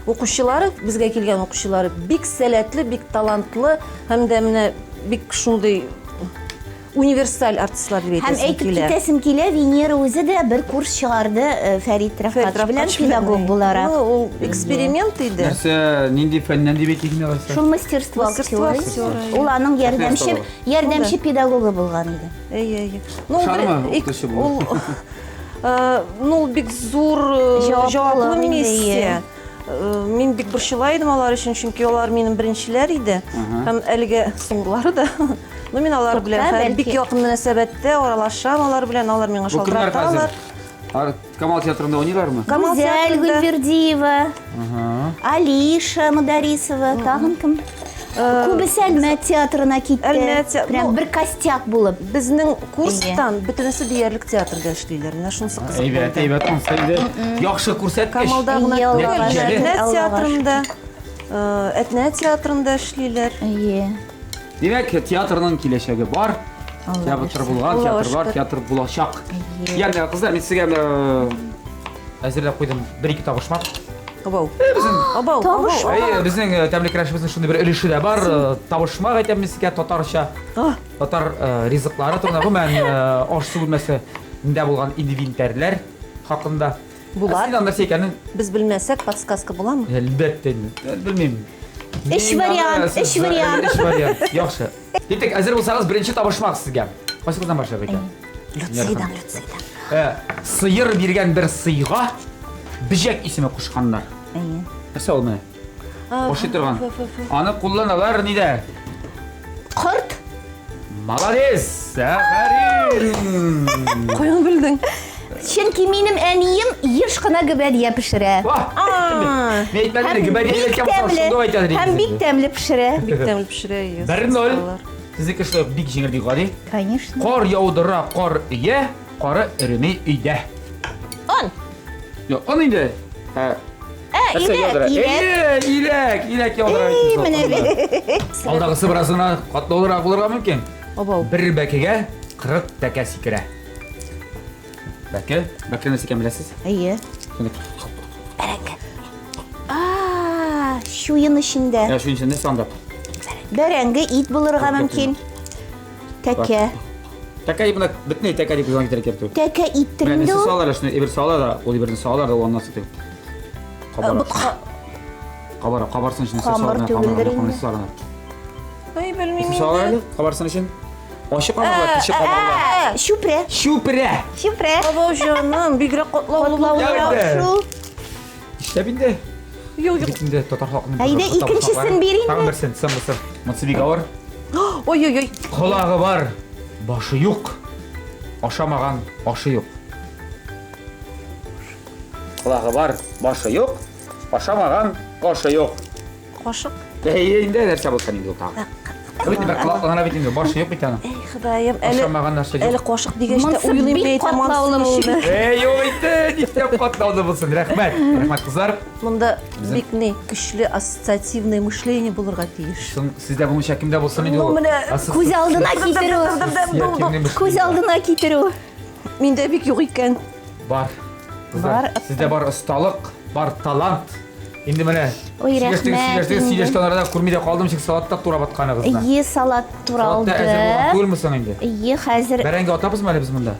укучылары, безгә килгән укучылары бик сәләтле, бик талантлы һәм дә менә бик шундый универсаль артистлар дип Һәм әйтәсем әйтеп килә. китәсем килә, Венера үзе дә бер курс чыгарды э, Фәрит Рафкатович белән педагог буларак. Ну, ул эксперимент иде. Нәрсә, нинди фәннән дип әйтик инде алайса? Шул мастерство Мастерство актера. актера, Ул аның ярдәмче ярдәмче педагогы булган иде. Әйе, әйе. Ну, ул Ошармы бер- ик- укытучы булу? ул, э, ну, ул бик зур э, Җаваплылык җаваплы инде, миссия. Э, Мин бик борчыла идем алар өчен, чөнки алар минем беренчеләр иде. Һәм әлегә соңгылары да. Ну, мин алар Тукта, белән хәзер бик бәлки. якын мөнәсәбәттә аралашам алар белән, алар миңа Бу кемнәр шалтыраталар. хәзер? Ар- Камал театрында уйныйлармы? Камал Гүзәл театрында. Гөлбердиева, Алиша Мударисова, тагын кем? Күбесе Әлмәт театрына китте. Әлмәт те- Прям ну, бер костяк булып. Безнең курстан бөтенесе диярлек театрда эшлиләр. Менә шунысы кызык. Әйбәт, булды. әйбәт, анысы инде яхшы күрсәткеч. Камалда гына Әйе, түгел, Аллага шөкер, Әтнә Аллага театрында, э, Әтнә театрында эшлиләр. Әйе. Димәк, театрның киләчәге бар. Театр булган, Аллага театр бар, шөкер. театр булачак. Әйе. Ягъни, кызлар, мин сезгә менә әзерләп куйдым бер-ике табышмак. Абау. Абау, Табыш- абау. Әйе, безнең тәмле көрәшебезнең шундый бер өлеше дә бар. Табышмак әйтәм мин сезгә татарча. А, Татар ризыклары турында, гомумән, аш-су бүлмәсендә булган инвентарьләр хакында. Була. Ә син нәрсә икәнен Без белмәсәк, подсказка буламы? әлбәттә инде. Белмим. Өч Мин вариант, аны- өч вариант. Өч вариант. Яхшы. Киттек, әзер булсагыз, беренче табышмак сезгә. Кайсыгыздан башлыйк икән? Люцейдан, Люцейдан. Сыер биргән бер сыйга бөҗәк исеме кушканнар. Әйе. Нәрсә ул менә? А, Ошый торган. ф, ф, ф. Аны кулланалар нидә? Корт. Молодец! Афәрин! Каян белдең? Чөнки минем әнием еш кына гөбәдия пешерә. Вah! А, Мин әйтмәдем, гөбәдия бик әйткән булсам, тәмле. шунда ук әйтәдер Һәм инде. бик тәмле пешерә. бик тәмле пешерә. ее, 1-0. осталар. Сезнеке шулай ук бик җиңел, бик гади. Конечно. Кар яудыра, кар өя, кары эреми өйдә. Он. Юк, он инде. Ә, Ә, нәрсә иләк, яудыра? иләк. Әйе, иләк, иләк яудыра. Эй, менә. Алдагысы бераз гына катлаулырак булырга мөмкин. Абау. Бер бәкегә 40 тәкә сикерә. Бәке, бәке нәрсә икәнен беләсез? Әйе. Шундый. А, чуен эчендә. Ә, шуның эчендә сандык. Бәрәңге, ит булырга Юк, юк, мөмкин. Тәкә. Тәкә менә бөтенләй тәкә дип күз китерә кирәк түгел. Тәкә иттер Менә инде нәрсә ул. салалар, шуны әйбер салалар да, ул әйберне салалар да, ул аннан соң кабара. Ботка. Кабара, кабарсын өчен нәрсә Камыр салалар, түгелдер камыр, камыр инде. салалар. Ай, белмим Нәрсә салалар инде. әле кабарсын өчен? Ачы камырлар, төче камырлар. Ә, Чүпрә. Чүпрә. Чүпрә. Абау җаным, бигрәк катлаулы булды. Катлаулы Инде. шул. Нишләп инде? Юк, юк. Бит инде татар халкының Әйдә, бер икенчесен табышмаклары. бир инде. Тагын берсен, соңгысы. Монысы бик авыр. Ой-ой-ой. Колагы бар, башы юк. Ашамаган ашы юк. Колагы бар, башы юк. Ашамаган ашы юк. Кашык. Әйе, инде нәрсә булсын инде ул тагын. Бит бер колаклана бит инде, башы юк бит аның. Эй, Ходаем, әле Ашамаган нәрсә юк. әле кашык дигәч тә Монысы уйлыйм бик да әйтәм, катлаулы анысы булды. ничек. Эй, юк инде, нишләп катлаулы булсын. Рәхмәт. Рәхмәт, кызлар. Монда бик ни көчле ассоциативное мышление булырга тиеш. Соң сездә булмыйча кемдә булсын инде Ну, ул? менә Күз алдына китерү. Күз алдына китерү. Миндә бик юк икән. Бар. Кызлар, Бар. сездә бар осталык, бар талант. Инде менә Ой, сөйләштек, рәхмәт сөйләштек, инде. сөйләшкән арада күрми дә калдым, чөнки салат та турап атканыгызны. Е салат Салат та әзер булган туралды. түгелме соң инде? Е хәзер Бәрәңге атабызмы әле без монда?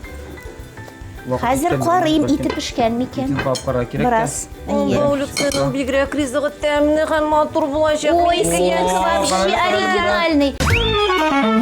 Вакыт хәзер үткән, карыйм, бәлкем. ите пешкән микән? Итен карап карарга кирәк тә. Бераз. Әйе. Абау, Люцияның бигрәк ризыгы тәмле һәм матур булачак. Ой, Минеке синеке О, вообще карале, оригинальный.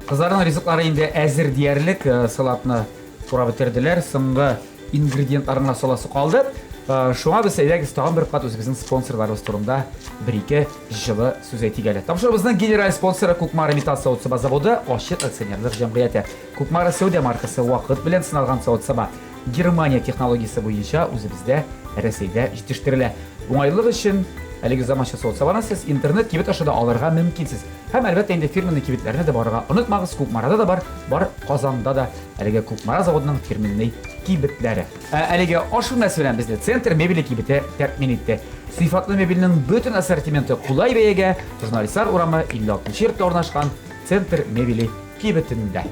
Кызларның ризыклары инде әзер диярлек, салатны турап бетерделәр. Соңгы ингредиентларын гына саласы калды. Шуңа без әйдәгез тагын бер кат үзебезнең спонсорларыбыз турында бер-ике җылы сүз әйтик әле. Тапшыруыбызның генераль спонсоры Кукмара металл савыт-саба заводы ачык акционерлык җәмгыяте. Кукмара сәүдә маркасы вакыт белән сыналган савыт-саба. Германия технологиясе буенча үзебездә Рәсәйдә җитештерелә. Уңайлык өчен әлеге заманча савыт-сабаны сез интернет кибет аша да алырга мөмкинсез. Һәм әлбәттә инде фирменный кибетләренә дә барырга онытмагыз. Кукмарада да бар, бар Казанда да әлеге Кукмара заводының фирменный кибетләре. Ә, әлеге аш бүлмәсе белән безне Центр мебели кибете тәэмин итте. Сыйфатлы мебельнең бөтен ассортименты кулай бәягә Журналистлар урамы 56 йортта урнашкан Центр мебели кибетендә.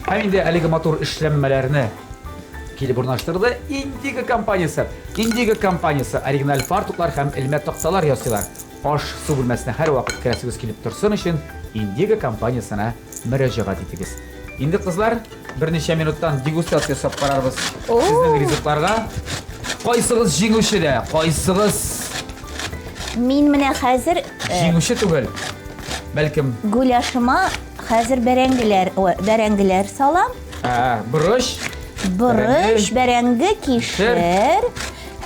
Һәм инде әлеге матур эшләнмәләрне килеп урнаштырды Индиго компаниясе. Индиго компаниясе оригиналь фартуклар һәм элмә такталар ясыйлар. Аш су бүлмәсенә һәрвакыт керәсегез килеп торсын өчен Индиго компаниясенә мөрәҗәгать итегез. Инде кызлар, берничә минуттан дегустация ясап карарбыз сезнең ризыкларга. Кайсыгыз җиңүче дә, кайсыгыз Мин менә хәзер җиңүче түгел. Бәлкем, гуляшыма хәзер бәрәңгеләр, ой, бәрәңгеләр салам. ә, борыч, Борыч, бәрәңге, кишер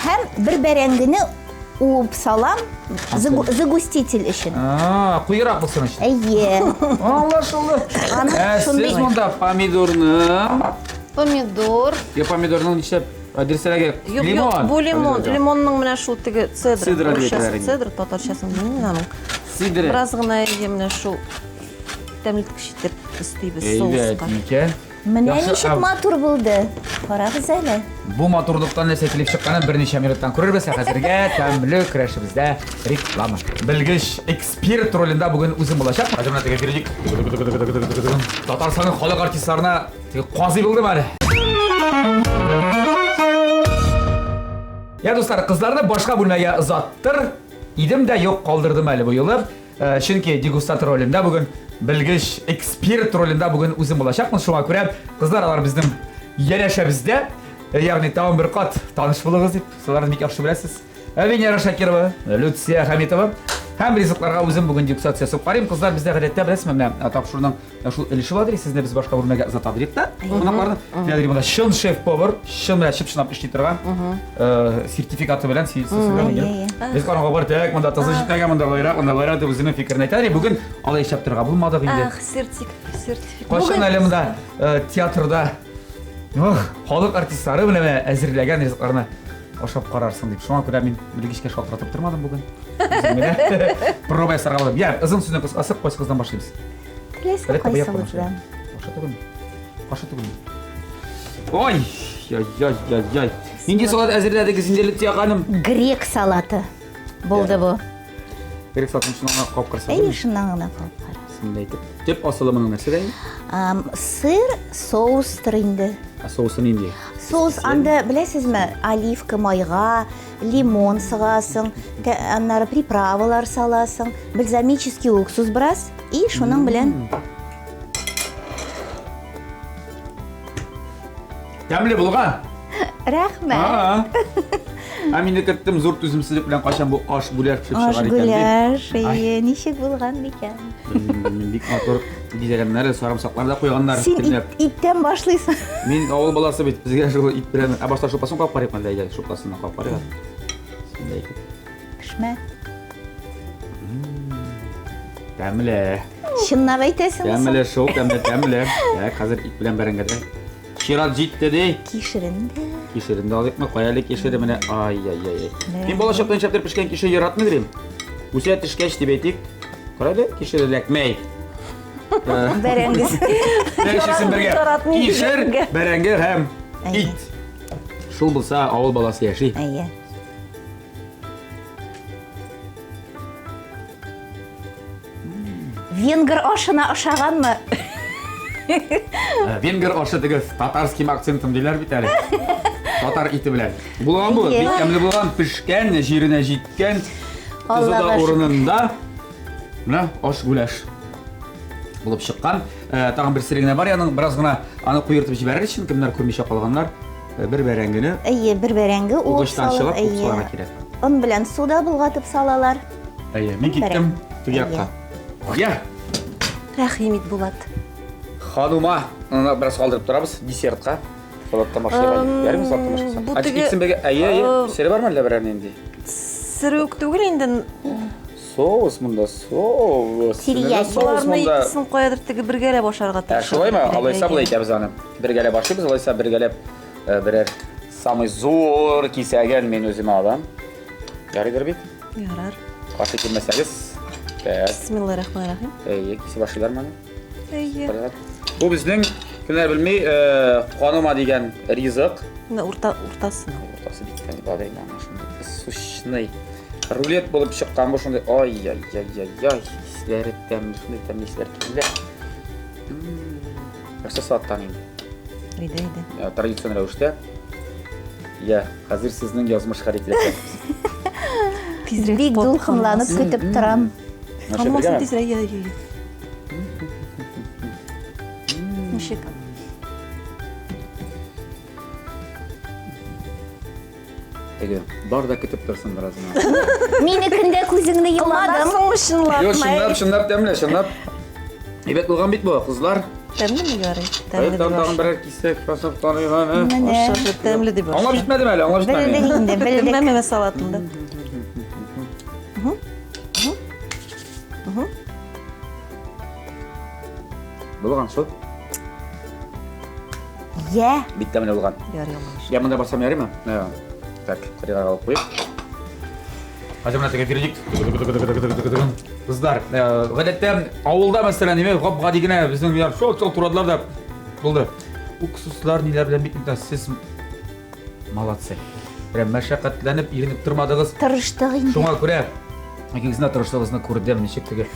һәм бер бәрәңгене уып салам загуститель өчен. А, куерак булсын өчен. Әйе. Аңлашылды. Аның Ә, сез шундый- монда помидорны, Помидор. я помидорның нишләп? Дөресрәге, Юк, лимон. юк, бу лимон. Лимонның менә шул теге цедра. Цедра дип Русчасы әйтәләр инде. цедра, татарчасын белмим мин аның. Сидре. Бераз гына әйе, менә шул тәмлеткеч итеп өстибез Әйбәт соуска. икән. Менә Яхшы, ничек ә- матур булды. Карагыз әле. Бу матурлыктан нәрсә килеп чыкканын берничә минуттан күрербез, ә хәзергә тәмле көрәшебездә реклама. Белгеч, эксперт ролендә бүген үзем булачак. Хәзер менә теге вердикт. Татарстанның халык артистларына теге казый булдым әле. Я, дуслар, кызларны башка бүлмәгә озаттыр идем дә юк калдырдым әле бу юлы. Чөнки дегустатор ролендә бүген белгеч, эксперт ролендә бүген үзем булачакмын. Шуңа күрә кызлар алар безнең янәшәбездә. Ягъни тагын бер кат таныш булыгыз дип, сез аларны бик яхшы беләсез. Венера Шакирова, Люция Хамитова. Һәм ризыкларга үзем бүген дегустация ясап карыйм. Кызлар бездә гадәттә беләсезме, менә тапшыруның шул өлеше бардыр, сезне без башка бүлмәгә озатадыр да, кунакларны. Менә монда чын шеф-повар, чын менә чып-чынлап эшли торган сертификаты белән сертификаты. Без караңгы бар, так, монда тозы җитмәгән, монда былайрак, монда былайрак дип үзенең фикерен әйтә. Бүген алай эшләп торырга булмадык инде. Ах, сертификат. Кайчан әле монда театрда халык артистлары белән әзерләгән ризыкларны ашап карарсың дип. Шуңа күрә мин белгечкә шалтыратып тормадым бүген. Проба ясарга булдым. Я, озын сүзнең кыскасы, кайсы кыздан башлыйбыз? Теләсә кайсыгыздан. Аша түгелме? Аша түгелме? Ой, яй, яй, яй, яй. Нинди салат әзерләдегез инде, Люция ханым? Грек салаты булды бу. Грек салатын шуннан гына кабып карасаң. Әйе, шуннан гына кабып кара. Бисмилла әйтеп. Төп асылы моның нәрсәдә инде? Сыр, соустыр инде. Ә соусы нинди? Соус анда, беләсезме, оливка майга, лимон сыгасың, аннары приправалар саласың, бальзамический уксус бераз и шуның белән Тәмле булган. Рәхмәт. Ә мин керттем зур түземсезлек белән кайчан бу аш гуляш пешеп чыгар икән дип. Аш гуляш, әйе, ничек булган микән? Бик матур бизәгәннәр, сарымсаклар да куйганнар. Син иттән башлыйсың. Мин авыл баласы бит, безгә шул ит белән. Ә башта шулпасын кабып карыйк әллә, әйдә, шулпасын кабып карыйк. Бисмилла әйтеп. Пешмә. Тәмле. Чынлап әйтәсеңме? Тәмле шул, тәмле, тәмле. Так, хәзер ит белән бәрәңгедә. Чират җитте ди. Кишерен дә. Кишерен дә алыйкмы? Кая әле кишере менә? Ай-яй-яй. Мин бала чакта ничәптер пешкән кишер яратмый идем. Үсә төшкәч дип әйтик. Кара әле, кишер эләкмәй. Бәрәңгесе. Бәрәңгесен бергә. Кишер, бәрәңге һәм ит. Шул булса, авыл баласы яши. Әйе. Венгр ашына ошаганмы? Венгр ашы теге с татарским акцентом диләр бит әле. Татар ите белән. Булган бу, бик тәмле булган, пешкән, җиренә җиткән. Тозы да урынында. Менә аш гуляш булып чыккан. Тагын бер сере генә бар, аның бераз гына аны куертып җибәрер өчен кемнәр күрмичә калганнар. Бер бәрәңгене. Әйе, бер бәрәңге угычтан чыгып ук салырга кирәк. Он белән суда болгатып салалар. Әйе, мин киттем теге якка. Я. Рәхим ит, Булат. Ханума, аны бераз калдырып торабыз десертка. Салаттан башлыйк әле. Ярыймы салаттан башласак? Бу теге Икесен бергә. Әйе, әйе. Сере бармы әллә берәр нинди? Сере үк түгел инде. Соус монда, соус. Терияки. Соус Боларны монда. икесен каядыр теге бергәләп ашарга Ә, тырышырга шулаймы? кирәк, Алайса әйе. болай итәбез аны. Бергәләп ашыйбыз, алайса бергәләп берәр самый зур кисәген мин үземә алам. Ярыйдыр бит? Ярар. Каршы килмәсәгез. Так. Бисмиллаһир-рахманир-рахим. Әйе, кисеп ашыйлармы аны? Әйе. Бу безнең кемнәр белми, канума дигән ризык. Менә урта уртасына. Уртасы бик тәмле бар инде ана шундый сущный. Рулет булып чыккан бу шундый. Ай-яй-яй-яй-яй. Исләре тәмле, шундый тәмле исләр килә. Нәрсә салаттан инде? Әйдә, әйдә. Традицион рәвештә. Я, хәзер сезнең язмыш хәл ителәчәк. Тизрәк Бик дулкынланып көтеп торам. Канмасын тизрәк, я, я, я. Ничек? Теге, бар да көтеп торсын бераз гына. Минекендә күзеңне йомадың. Кыланасыңмы чынлап? Юк, чынлап, чынлап тәмле, чынлап. Әйбәт булган бит бу, кызлар. Тәмлеме ярый? Тәмле Тәмле дип тагын берәр кисәк басып карыйк әле. Менә. Ашап тәмле дип Аңлап җитмәдем әле, аңлап җитмәдем. Белдек инде, белдек. Менә салатында. Булган шул. Я. Бик тәмле булган. Ярый, Аллага шөкер. Я монда барсам ярыймы? Ә, Так, кырыйга алып куеп. Хәзер менә теге вердикт. Кызлар, э, гадәттә авылда мәсәлән, неме гап-гади генә безнең миләр шол-шол турадылар да булды. Уксуслар ниләр белән бик нык сез молодцы. Прям мәшәкатьләнеп иренеп тормадыгыз. Тырыштык инде. Шуңа күрә икегезнең дә тырышлыгыгызны күрдем, ничек теге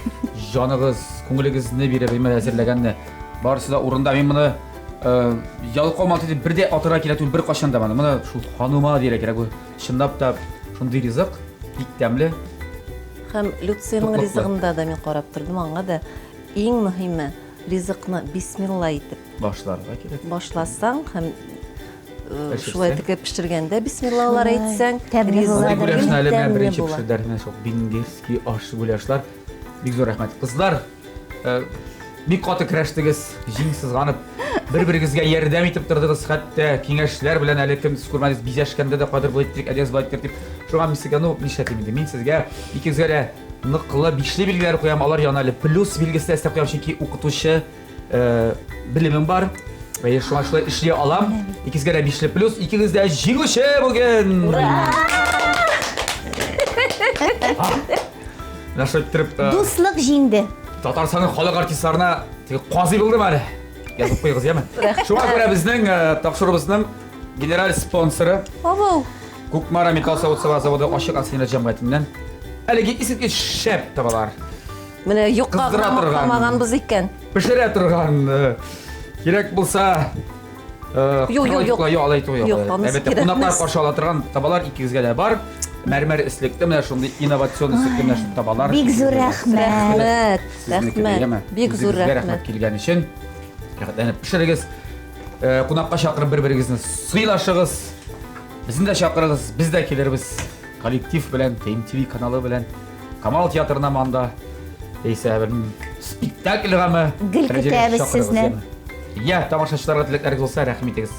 җаныгыз, күңелегезне биреп имә әзерләгәнне. Барысы да урында. Мин моны э, ялкау манты дип бер дә атырга кирәк түгел, беркайчан да моны. Моны шул ханума дияргә кирәк. Бу чынлап та шундый ризык, бик тәмле. Һәм Люциянең Туклыклы. ризыгында да мин карап тордым, аңа да иң мөһиме ризыкны бисмилла итеп Башларга кирәк. башласаң һәм э, Пешерсәң. шулай итеп пешергәндә бисмиллалар Шулай. әйтсәң, Тәмле ризык була. Мондый гуляшны әле менә тәмле беренче була. пешерделәр. Менә шул венгерский аш гуляшлар. Бик зур рәхмәт. Кызлар, э, бик каты көрәштегез, җиң сызганып, бер-берегезгә ярдәм итеп тордыгыз, хәтта киңәшләр белән әле кем сез күрмәдегез, бизәшкәндә дә кадер болай иттерик, әйдәгез болай иттерик дип. Шуңа мин сезгә, ну, нишләтим инде, мин сезгә икегезгә дә ныклы бишле билгеләр куям, алар янына әле плюс билгесе дә өстәп куям, чөнки укытучы э, белемем бар. Әйе, шуңа шулай эшли алам. Икегезгә дә бишле плюс, икегез дә җиңүче бүген! Менә шулай иттереп, э, Дуслык җиңде. Татарстанның халык артистларына теге казый булдым әле. Язып куегыз, яме. Шуңа күрә безнең э, тапшыруыбызның генераль спонсоры Абау. Кукмара металл савыт-саба заводы ачык акционер җәмгыятеннән әлеге искиткеч шәп табалар. Менә юкка Кыздыра гына торган. мактамаганбыз икән. Пешерә торган э, кирәк булса э, Юк, юк, юк. Юк, алай түгел. Юк, анысы Әлбәттә, кирәкмәс. кунаклар каршы ала торган табалар икегезгә дә бар. Мәрмәр өслекле менә шундый инновацион өслекле менә шундый табалар. Бик зур рәхмәт. Рәхмәт, Сезнеке дә, яме? рәхмәт. Бик зур Үзегезгә рәхмәт. рәхмәт килгән өчен. Рәхәтләнеп пешерегез. Э, Кунакка чакырып бер-берегезне сыйлашыгыз. Безне дә чакырыгыз, без дә килербез. Коллектив белән, ТМТВ каналы белән. Камал театрына монда. Яисә бер спектакльгәме? Гел Рәҗәб көтәбез чакырыгыз, сезне. яме? Я, тамашачыларга теләкләрегез булса, рәхим итегез.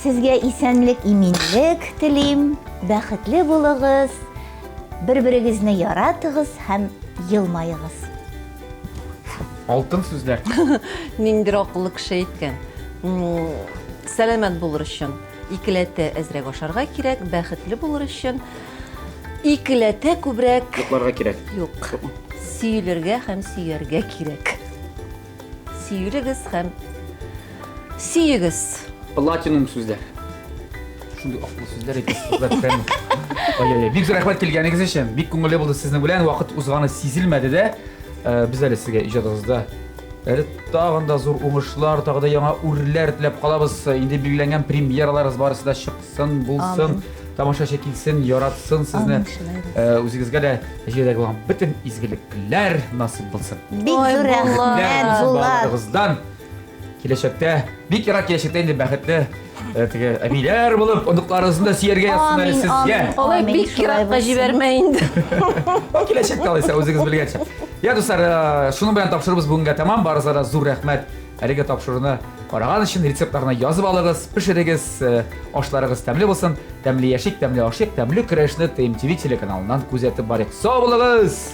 Сезгә исәнлек, иминлек телим. Бәхетле булыгыз. Бер-берегезне яратыгыз һәм елмаегыз. Алтын сүзләр. Ниндидер акыллы кеше әйткән. М, Сәламәт булыр өчен икеләтә әзрәк ашарга кирәк, бәхетле булыр өчен икеләтә күбрәк Йокларга кирәк. юк. Сөелергә һәм сөяргә кирәк. Сөелегез һәм сөегез. Платинум сүзләр. Шундый акыллы сүзләр әйтәсез, кызлар, прям. Ай-яй-яй. Бик зур рәхмәт килгәнегез өчен. Бик күңелле булды сезнең белән. Вакыт узганы сизелмәде дә. Э, Без әле сезгә иҗатыгызда әле тагын да зур уңышлар, тагы да яңа үрләр теләп калабыз. Инде билгеләнгән премьераларыгыз барысы да чыксын, булсын. Тамашачы килсен, яратсын сезне. Амин, шулай булсын. Э, Үзегезгә дә җирдәге булган бөтен изгелекләр насыйп булсын. Бик Ой, зур Булат. рәхмәт, Булат. Балаларыгыздан киләчәктә, бик ерак киләчәктә инде бәхетле э, теге әбиләр булып, оныкларыгызны да сөяргә язсын әле Амин, сезгә. амин. Алай Амин, бик шулай еракка булсын. җибәрмә инде. О, киләчәктә алайса үзегез белгәнчә. Я, дуслар, э, шуның белән тапшыруыбыз бүгенгә тәмам. Барыгызга да зур рәхмәт. Әлеге тапшыруны караган өчен рецептларны язып алыгыз, пешерегез, э, ашларыгыз тәмле булсын. Тәмле яшик, тәмле ашыйк, тәмле көрәшне ТМТВ телеканалыннан күзәтеп барыйк. Сау булыгыз!